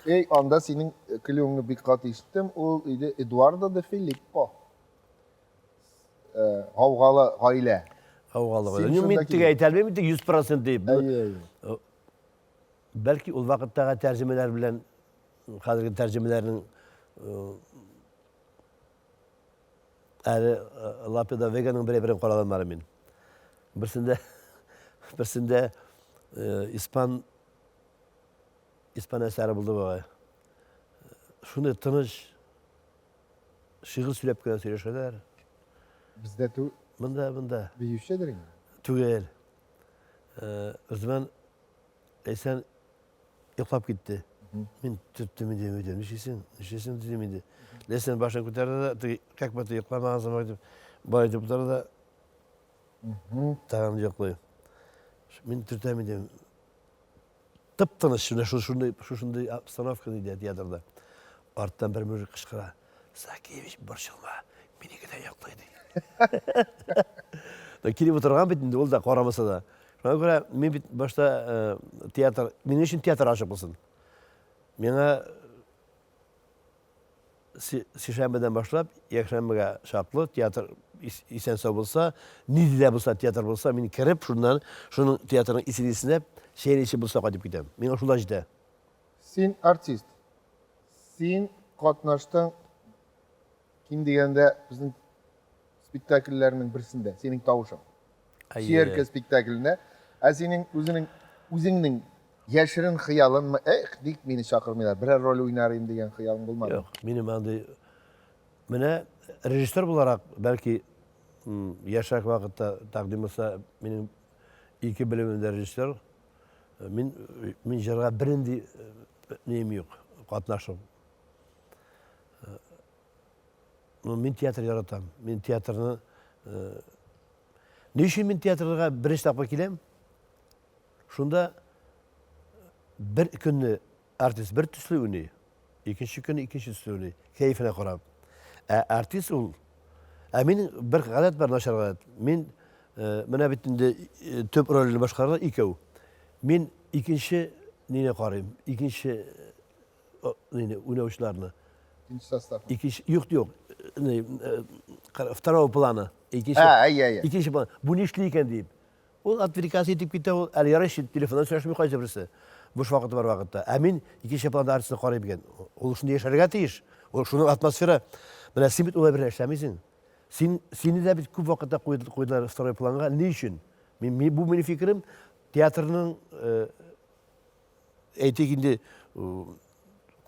Эй, анда синең көлүеңне бик каты ишеттем, ул иде Эдуардо де Филиппо. Э, гаугалы гаилә. Гаугалы гаилә. Ну, мин теге әйтә алмыйм инде 100% дип. Әйе, әйе. Э, бәлки ул вакыттагы тәрҗемәләр белән хәзерге тәрҗемәләрнең э, әле Лапида Веганың бер-берен карадым әле мин. Берсендә берсендә испан испан әсәре булды бугай. Шундый тыныч Шигырь сөйләп кенә сөйләшәләр. Бездә тү... Монда, монда. Биючедер инде. Түгел. Э, Үзмән Әйсән йоклап китте. Мин төрттем инде, өйдә. Нишлисең? Нишлисең дидем инде. Ләйсән башын күтәрде дә, теге как будто йокламаган сыман итеп, болай итеп утырды да, тагын йоклый. Мин төртәм инде. Тып-тыныч, менә шушындый, шушындый обстановка диде театрда. Арттан бер мужик кычкыра. Сакиевич, борчылма, минеке дә йоклый, ди. Да килеп утырган бит инде ул да карамаса да. Шуңа күрә мин бит башта э, театр, минем өчен театр ачык булсын. Миңа Сишәмбедән башлап, якшәмбегә чаклы театр исән-сау булса, нинди дә булса театр булса, мин кереп, шуннан, шуның театрның исен иснәп, чәйне эчеп булса кайтып китәм. Миңа шул да җитә. Син артист. Син катнаштың, ким дигәндә, безнең спектакльләрнең берсендә, синең тавышың. Сөяркә спектаклендә. Ә синең үзенең үзеңнең яшерен хыялыңмы? Эх, ник мине чакырмыйлар, берәр роль уйнар идем дигән хыялың булмады? Юк, минем андый. Менә режиссер буларак, бәлки, яшьрәк вакытта тәкъдим булса, минем ике белемем дә режиссер. Мин, мин җырга бернинди нием юк, катнашым. Ну, мин театр яратам. Мин театрны Ни өчен мин театрга беренче тапкыр киләм? Шунда бер көнне артист бер төсле уйный, икенче көнне икенче төсле уйный, кәефенә карап. Ә артист ул, ә минем бер гадәт бар, начар гадәт. Мин э, менә бит инде э, төп рольне башкарган икәү. Мин икенче нине карыйм, икенче э, нине уйнаучыларны. Икенче состав. Икенче, юк, юк, не, второго плана. Икенче, ә, әйе, әйе. Икенче план. Бу нишли икән дип. Ул отвлекаться итеп китә, ул әле ярый телефоннан сөйләшми кайсы берсе. Буш вакыты бар вакытта. Ә мин икенче планда артистны карыйм икән. Ул шундый яшәргә тиеш. Ул шуның атмосфера. Менә син бит улай бер эшләмисең. Син сине дә бит күп вакытта куйдылар второй планга. Ни өчен? Мин, мин бу минем фикерем. Театрның э, әйтик инде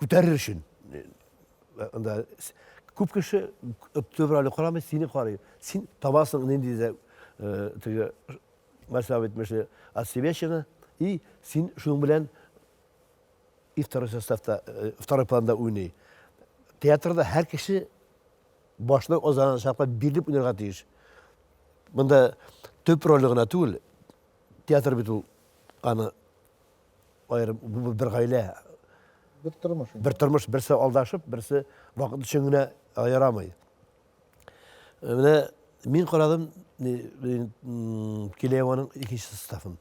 күтәрер өчен. Анда күп кеше төп роле карамый, сине карый. Син табасың нинди дә теге Марсел әйтмешли, отсебечина, и син шуның белән и второй составта, второй планда уйный. Театрда һәр кеше башны азагына чаклы бирелеп уйнарга тиеш. Монда төп роле гына түгел, театр бит ул аны аерым бу бер гаилә. Бер тормыш. Бер тормыш, берсе алдашып, берсе вакыт өчен генә ярамый. Менә мин карадым Килееваның икенче составын.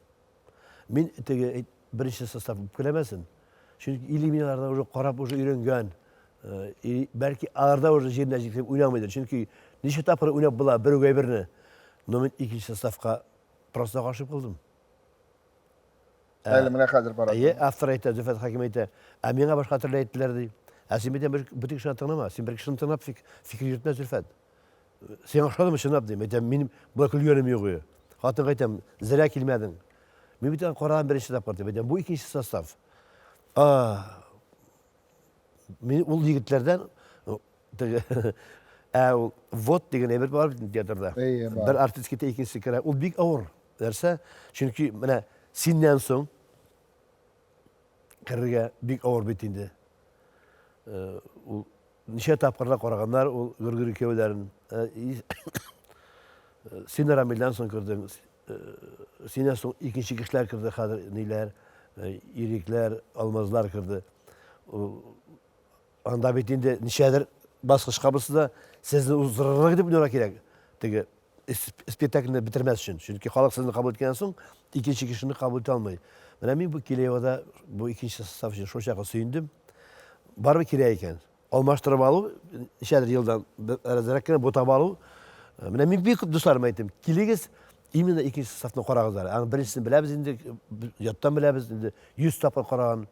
Мин теге беренче состав үпкәләмәсен. Чөнки или мин аларда уже карап уже өйрәнгән, и бәлки аларда уже җиренә җиткереп уйнамыйдыр. Чөнки ничә тапкыр уйнап була бер үк әйберне. Но мин икенче составка просто гашыйк булдым. Әле менә хәзер бара. Әйе, автор әйтә, Зөфәт Хәким әйтә. Ә миңа башка төрле әйттеләр ди. Ә син бит бөтен кешене тыңлама. Син бер кешене тыңлап фикер йөртмә, Зөлфәт. Сиңа ошадымы чынлап дим. Әйтәм, минем болай көлгәнем юк иде. Хатынга әйтәм, зря килмәдең. Мин бит аны караган беренче тапкыр дип әйтәм. Бу икенче состав. А, мин ул егетләрдән теге ә ул вот дигән әйбер бар бит театрда. Бер артист китә, икенчесе керә. Ул бик авыр нәрсә. Чөнки менә синнән соң керергә бик авыр бит инде. Э, ул ничә тапкырлар караганнар ул Гөргөр икәүләрен. Э, син Рамилдән соң кердең. Э, синнән соң икенче кешеләр керде хәзер ниләр, Ирекләр, Алмазлар керде. Анда бит инде ничәдер баскычка булса да, сезне уздырырлык итеп уйнарга кирәк. Теге спектакльне бетермәс өчен. Чөнки халык сезне кабул иткәннән соң, икенче кешене кабул итә алмый. Менә мин бу Килеевада бу икенче состав өчен шул чакта сөендем. Барыбер кирәк икән. Алмаштырып алу, ничәдер елдан әзрәк кенә бутап алу. Менә мин бик күп дусларыма әйттем, килегез, именно икенче составны карагыз әле. Аның беренчесен беләбез инде, яттан беләбез инде, 100 тапкыр караган.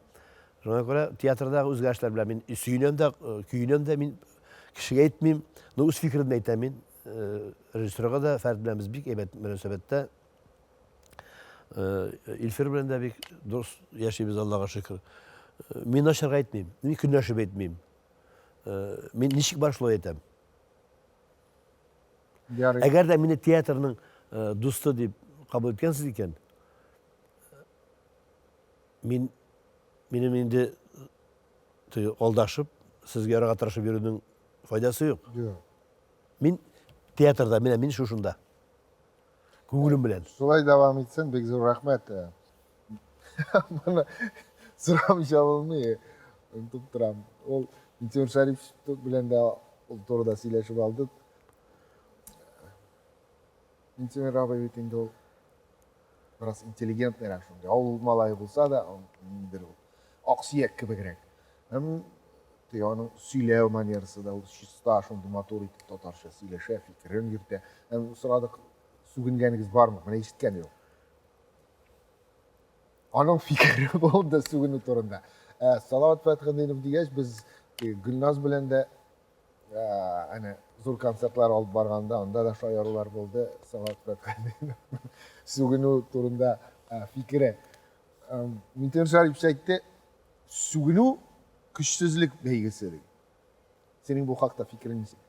Шуңа күрә театрдагы үзгәрешләр белән мин сөенәм дә, көенәм дә, мин кешегә әйтмим, но үз фикеремне әйтәм мин. Режиссерга да Фәрит белән без бик әйбәт мөнәсәбәттә. Илфир белән дә бик дус яшибез, Аллага шөкер. Мин начарга әйтмим, мин көнләшеп әйтмим. Мин ничек бар шулай әйтәм. Ярый. Әгәр дә мине театрның дусты дип кабул иткәнсез икән, мин минем инде теге алдашып, сезгә ярарга тырышып йөрүнең файдасы юк. Юк. Мин театрда, менә мин шушында. Күңелем белән. Шулай дәвам итсен, бик зур рәхмәт. Моны сорамыйча булмый, онытып торам. Ул Минтимер Шәрипов белән дә ул турыда сөйләшеп алдык. Минтимер абый бит инде ул бераз интеллигентныйрак шундый. Авыл малае булса да, ниндидер ул аксөяк кебегрәк. Һәм теге аның сөйләү манерасы да ул чиста, шундый матур итеп татарча сөйләшә, фикерен йөртә. Һәм сорадык, сүгенгәнегез бармы? Менә ишеткән юк. Аның фикере булды сүгенү турында. Ә, Салават Фәтхетдинов дигәч, без Гөлназ белән дә әнә зур концертлар алып барганда, анда да шаярулар булды. Салават Фәтхетдинов сүгенү турында фикере. Минтимер Шәрипович әйтте, сүгенү көчсезлек бәйгесе ди. Синең бу хакта фикерең ничек?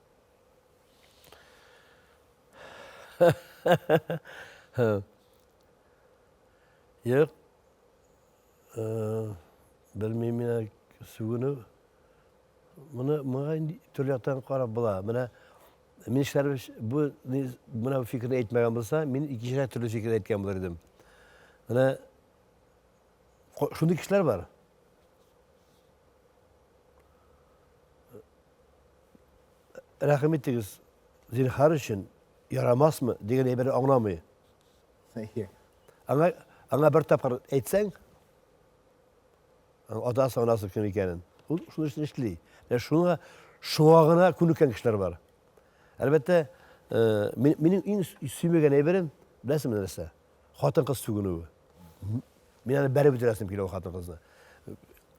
Юк. Э, белмим мин сүгенү. Моны моңа инде төрле яктан карап була. Менә мин эшләрбез бу менә бу фикерне әйтмәгән булса, мин икенчерәк төрле фикер әйткән булыр идем. Менә шундый кешеләр бар. Рәхим итегез, зинһар өчен ярамасмы дигән әйберне аңламый. Аңа, аңа бер тапкыр әйтсәң, атасы, анасы кем икәнен, ул шуны өчен эшли. Менә шуңа, шуңа гына күнеккән кешеләр бар. Әлбәттә, э, минем иң сөймәгән әйберем, беләсеңме нәрсә? Хатын-кыз сүгенүе. Мин аны бәреп үтерәсем килә ул хатын-кызны.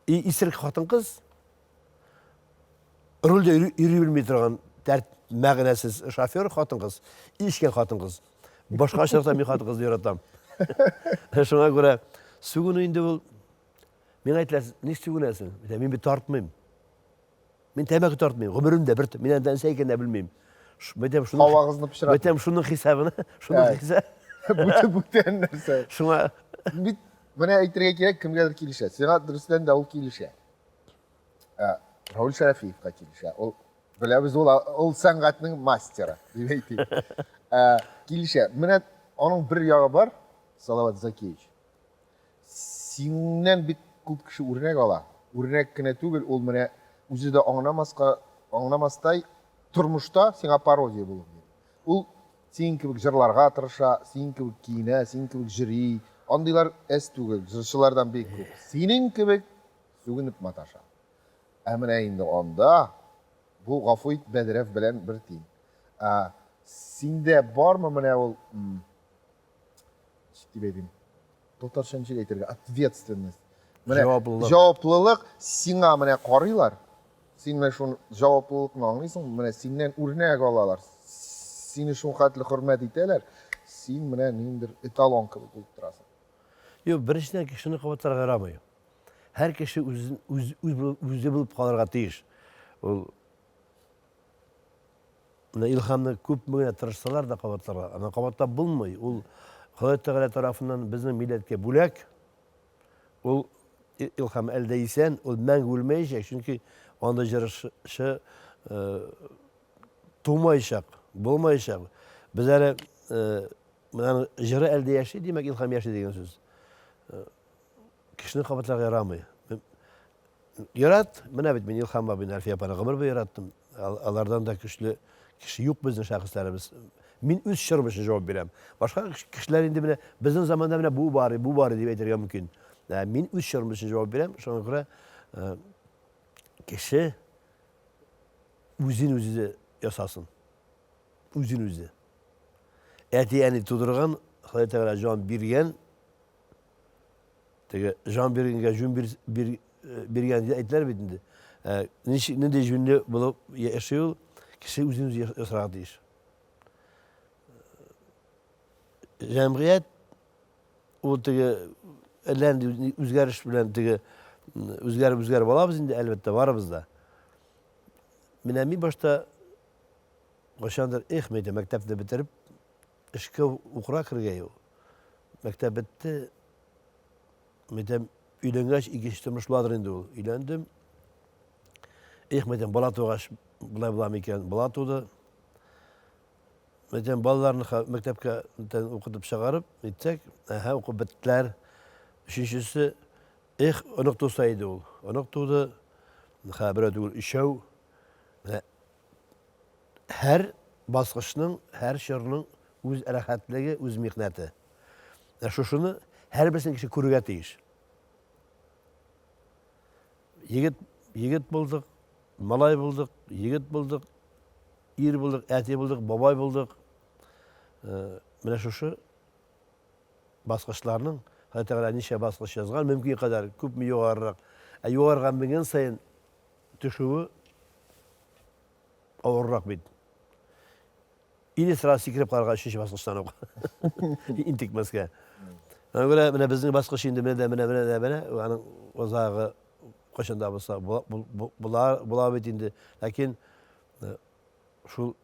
Исерек хатын-кыз рульдә йөри белми торган тәрт мәгънәсез шофер хатын-кыз, ишкән хатын-кыз. Башка очракта мин хатын-кызны яратам. Шуңа күрә сүгенү инде ул миңа әйтелә, ник сүгенәсең? Мин бит тартмыйм. Мин тәмәке тартмыйм, гомеремдә бер мин анда нәрсә икәнен дә белмим. Мәйтәм шуның Һавагызны пычрат. Мәйтәм шуның хисабына, шуның хисаб. Бүтән бүтән нәрсә. Шуңа бит менә әйтергә кирәк, кемгәдер килешә. Сиңа дөрестән дә ул килешә. Ә, Рауль Шәрәфиевка килешә. Ул беләбез, ул ул сәнгатьнең мастеры, дип әйтик. Ә, килешә. Менә аның бер ягы бар, Салават Закиевич. Синнән бик күп кеше үрнәк ала. Үрнәк кенә түгел, ул менә үзе дә аңламаска, аңламастай тормышта сиңа пародия булып йөри. Ул синең кебек җырларга тырыша, синең кебек киенә, синең кебек җөри. Андыйлар әз түгел, җырчылардан бик күп. Синең кебек сүгенеп маташа. Ә менә инде анда бу гафу ит бәдрәф белән бер тиң. Ә синдә бармы менә ул ничек дип әйтим, татарча ничек әйтергә, ответственность. Менә җаваплылык. Җаваплылык сиңа менә карыйлар. Син менә шул җаваплылыкны аңлыйсың, менә синнән үрнәк алалар. Сине шул хәтле хөрмәт итәләр. Син менә ниндидер эталон кебек булып торасың. Юк, беренчедән кешене кабатларга ярамый. Һәр кеше үзен үз, үз, үзе булып калырга тиеш. Ул Менә Илһамны күпме генә тырышсалар да кабатларга, аны кабатлап булмый. Ул Ходай Тәгалә тарафыннан безнең милләткә бүләк. Ул Илһам әле дә исән, ул мәңге үлмәячәк, чөнки андый җырчы э, тумаячак, булмаячак. Без әле э, менә җыры әле дә яши, димәк, Илһам яши дигән сүз. Э, кешене кабатларга ярамый. Ярат, менә бит мин Илһам абыйны, Әлфия апаны гомер буе яраттым. Алардан да көчле кеше юк безнең шәхесләребез. Мин үз чорым өчен җавап бирәм. Башка кешеләр инде менә безнең заманда менә бу бар, бу бар дип әйтергә мөмкин. Ә мин үз чорым өчен җавап бирәм. Шуңа күрә э, кеше үзен үзе ясасын. Үзен үзе. Әти-әни тудырган, Ходай Тәгалә җан биргән, Теге җан биргәнгә җүн бир, бир, э, биргән дип әйтәләр бит инде. Ә, ничек нинди җүнле булып яши ул, кеше үзен үзе ясарга тиеш. Җәмгыять ул теге әллә нинди үзгәреш белән теге үзгәреп үзгәреп алабыз инде, әлбәттә, барыбыз да. Менә мин башта кайчандыр, эх, мәйтәм, мәктәпне бетереп, эшкә укырга кергәй ул. Мәктәп бетте. Мәйтәм, өйләнгәч икенче тормыш буладыр инде ул. Өйләндем. Эх, мәйтәм, бала тугач болай була микән? Бала туды. Мәйтәм, балаларны мәктәпкә укытып чыгарып, әйтсәк, әһә, укып беттеләр. Өченчесе, эх, онык туса иде ул. Онык туды. Хә, берәү түгел, өчәү. Менә Һәр баскычның, һәр чорның үз рәхәтлеге, үз михнәте. Ә шушыны һәрберсен кеше күрергә тиеш. Егет, егет булдык, малай булдык, егет булдык, ир булдык, әти булдык, бабай булдык. Э, менә шушы баскычларның, Ходай Тәгалә ничә баскыч язган, мөмкин кадәр күпме югарырак. Ә югарыга менгән саен төшүе авыррак бит. Или сразу сикереп карарга өченче баскычтан ук. Интекмәскә. Аңа күрә менә безнең баскыч инде менә дә менә менә дә менә аның озагы кайчан да булса була була бит инде. Ләкин э, шул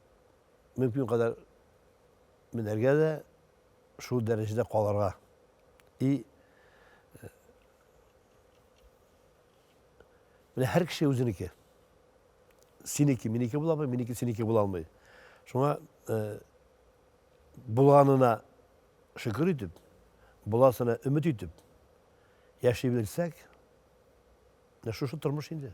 мөмкин кадәр менәргә дә шул дәрәҗәдә калырга. И э, менә һәр кеше үзенеке. Синеке минеке була алмый, минеке синеке була алмый. Шуңа э, булганына шөкер итеп, буласына өмет итеп яши белсәк, менә шушы тормыш инде.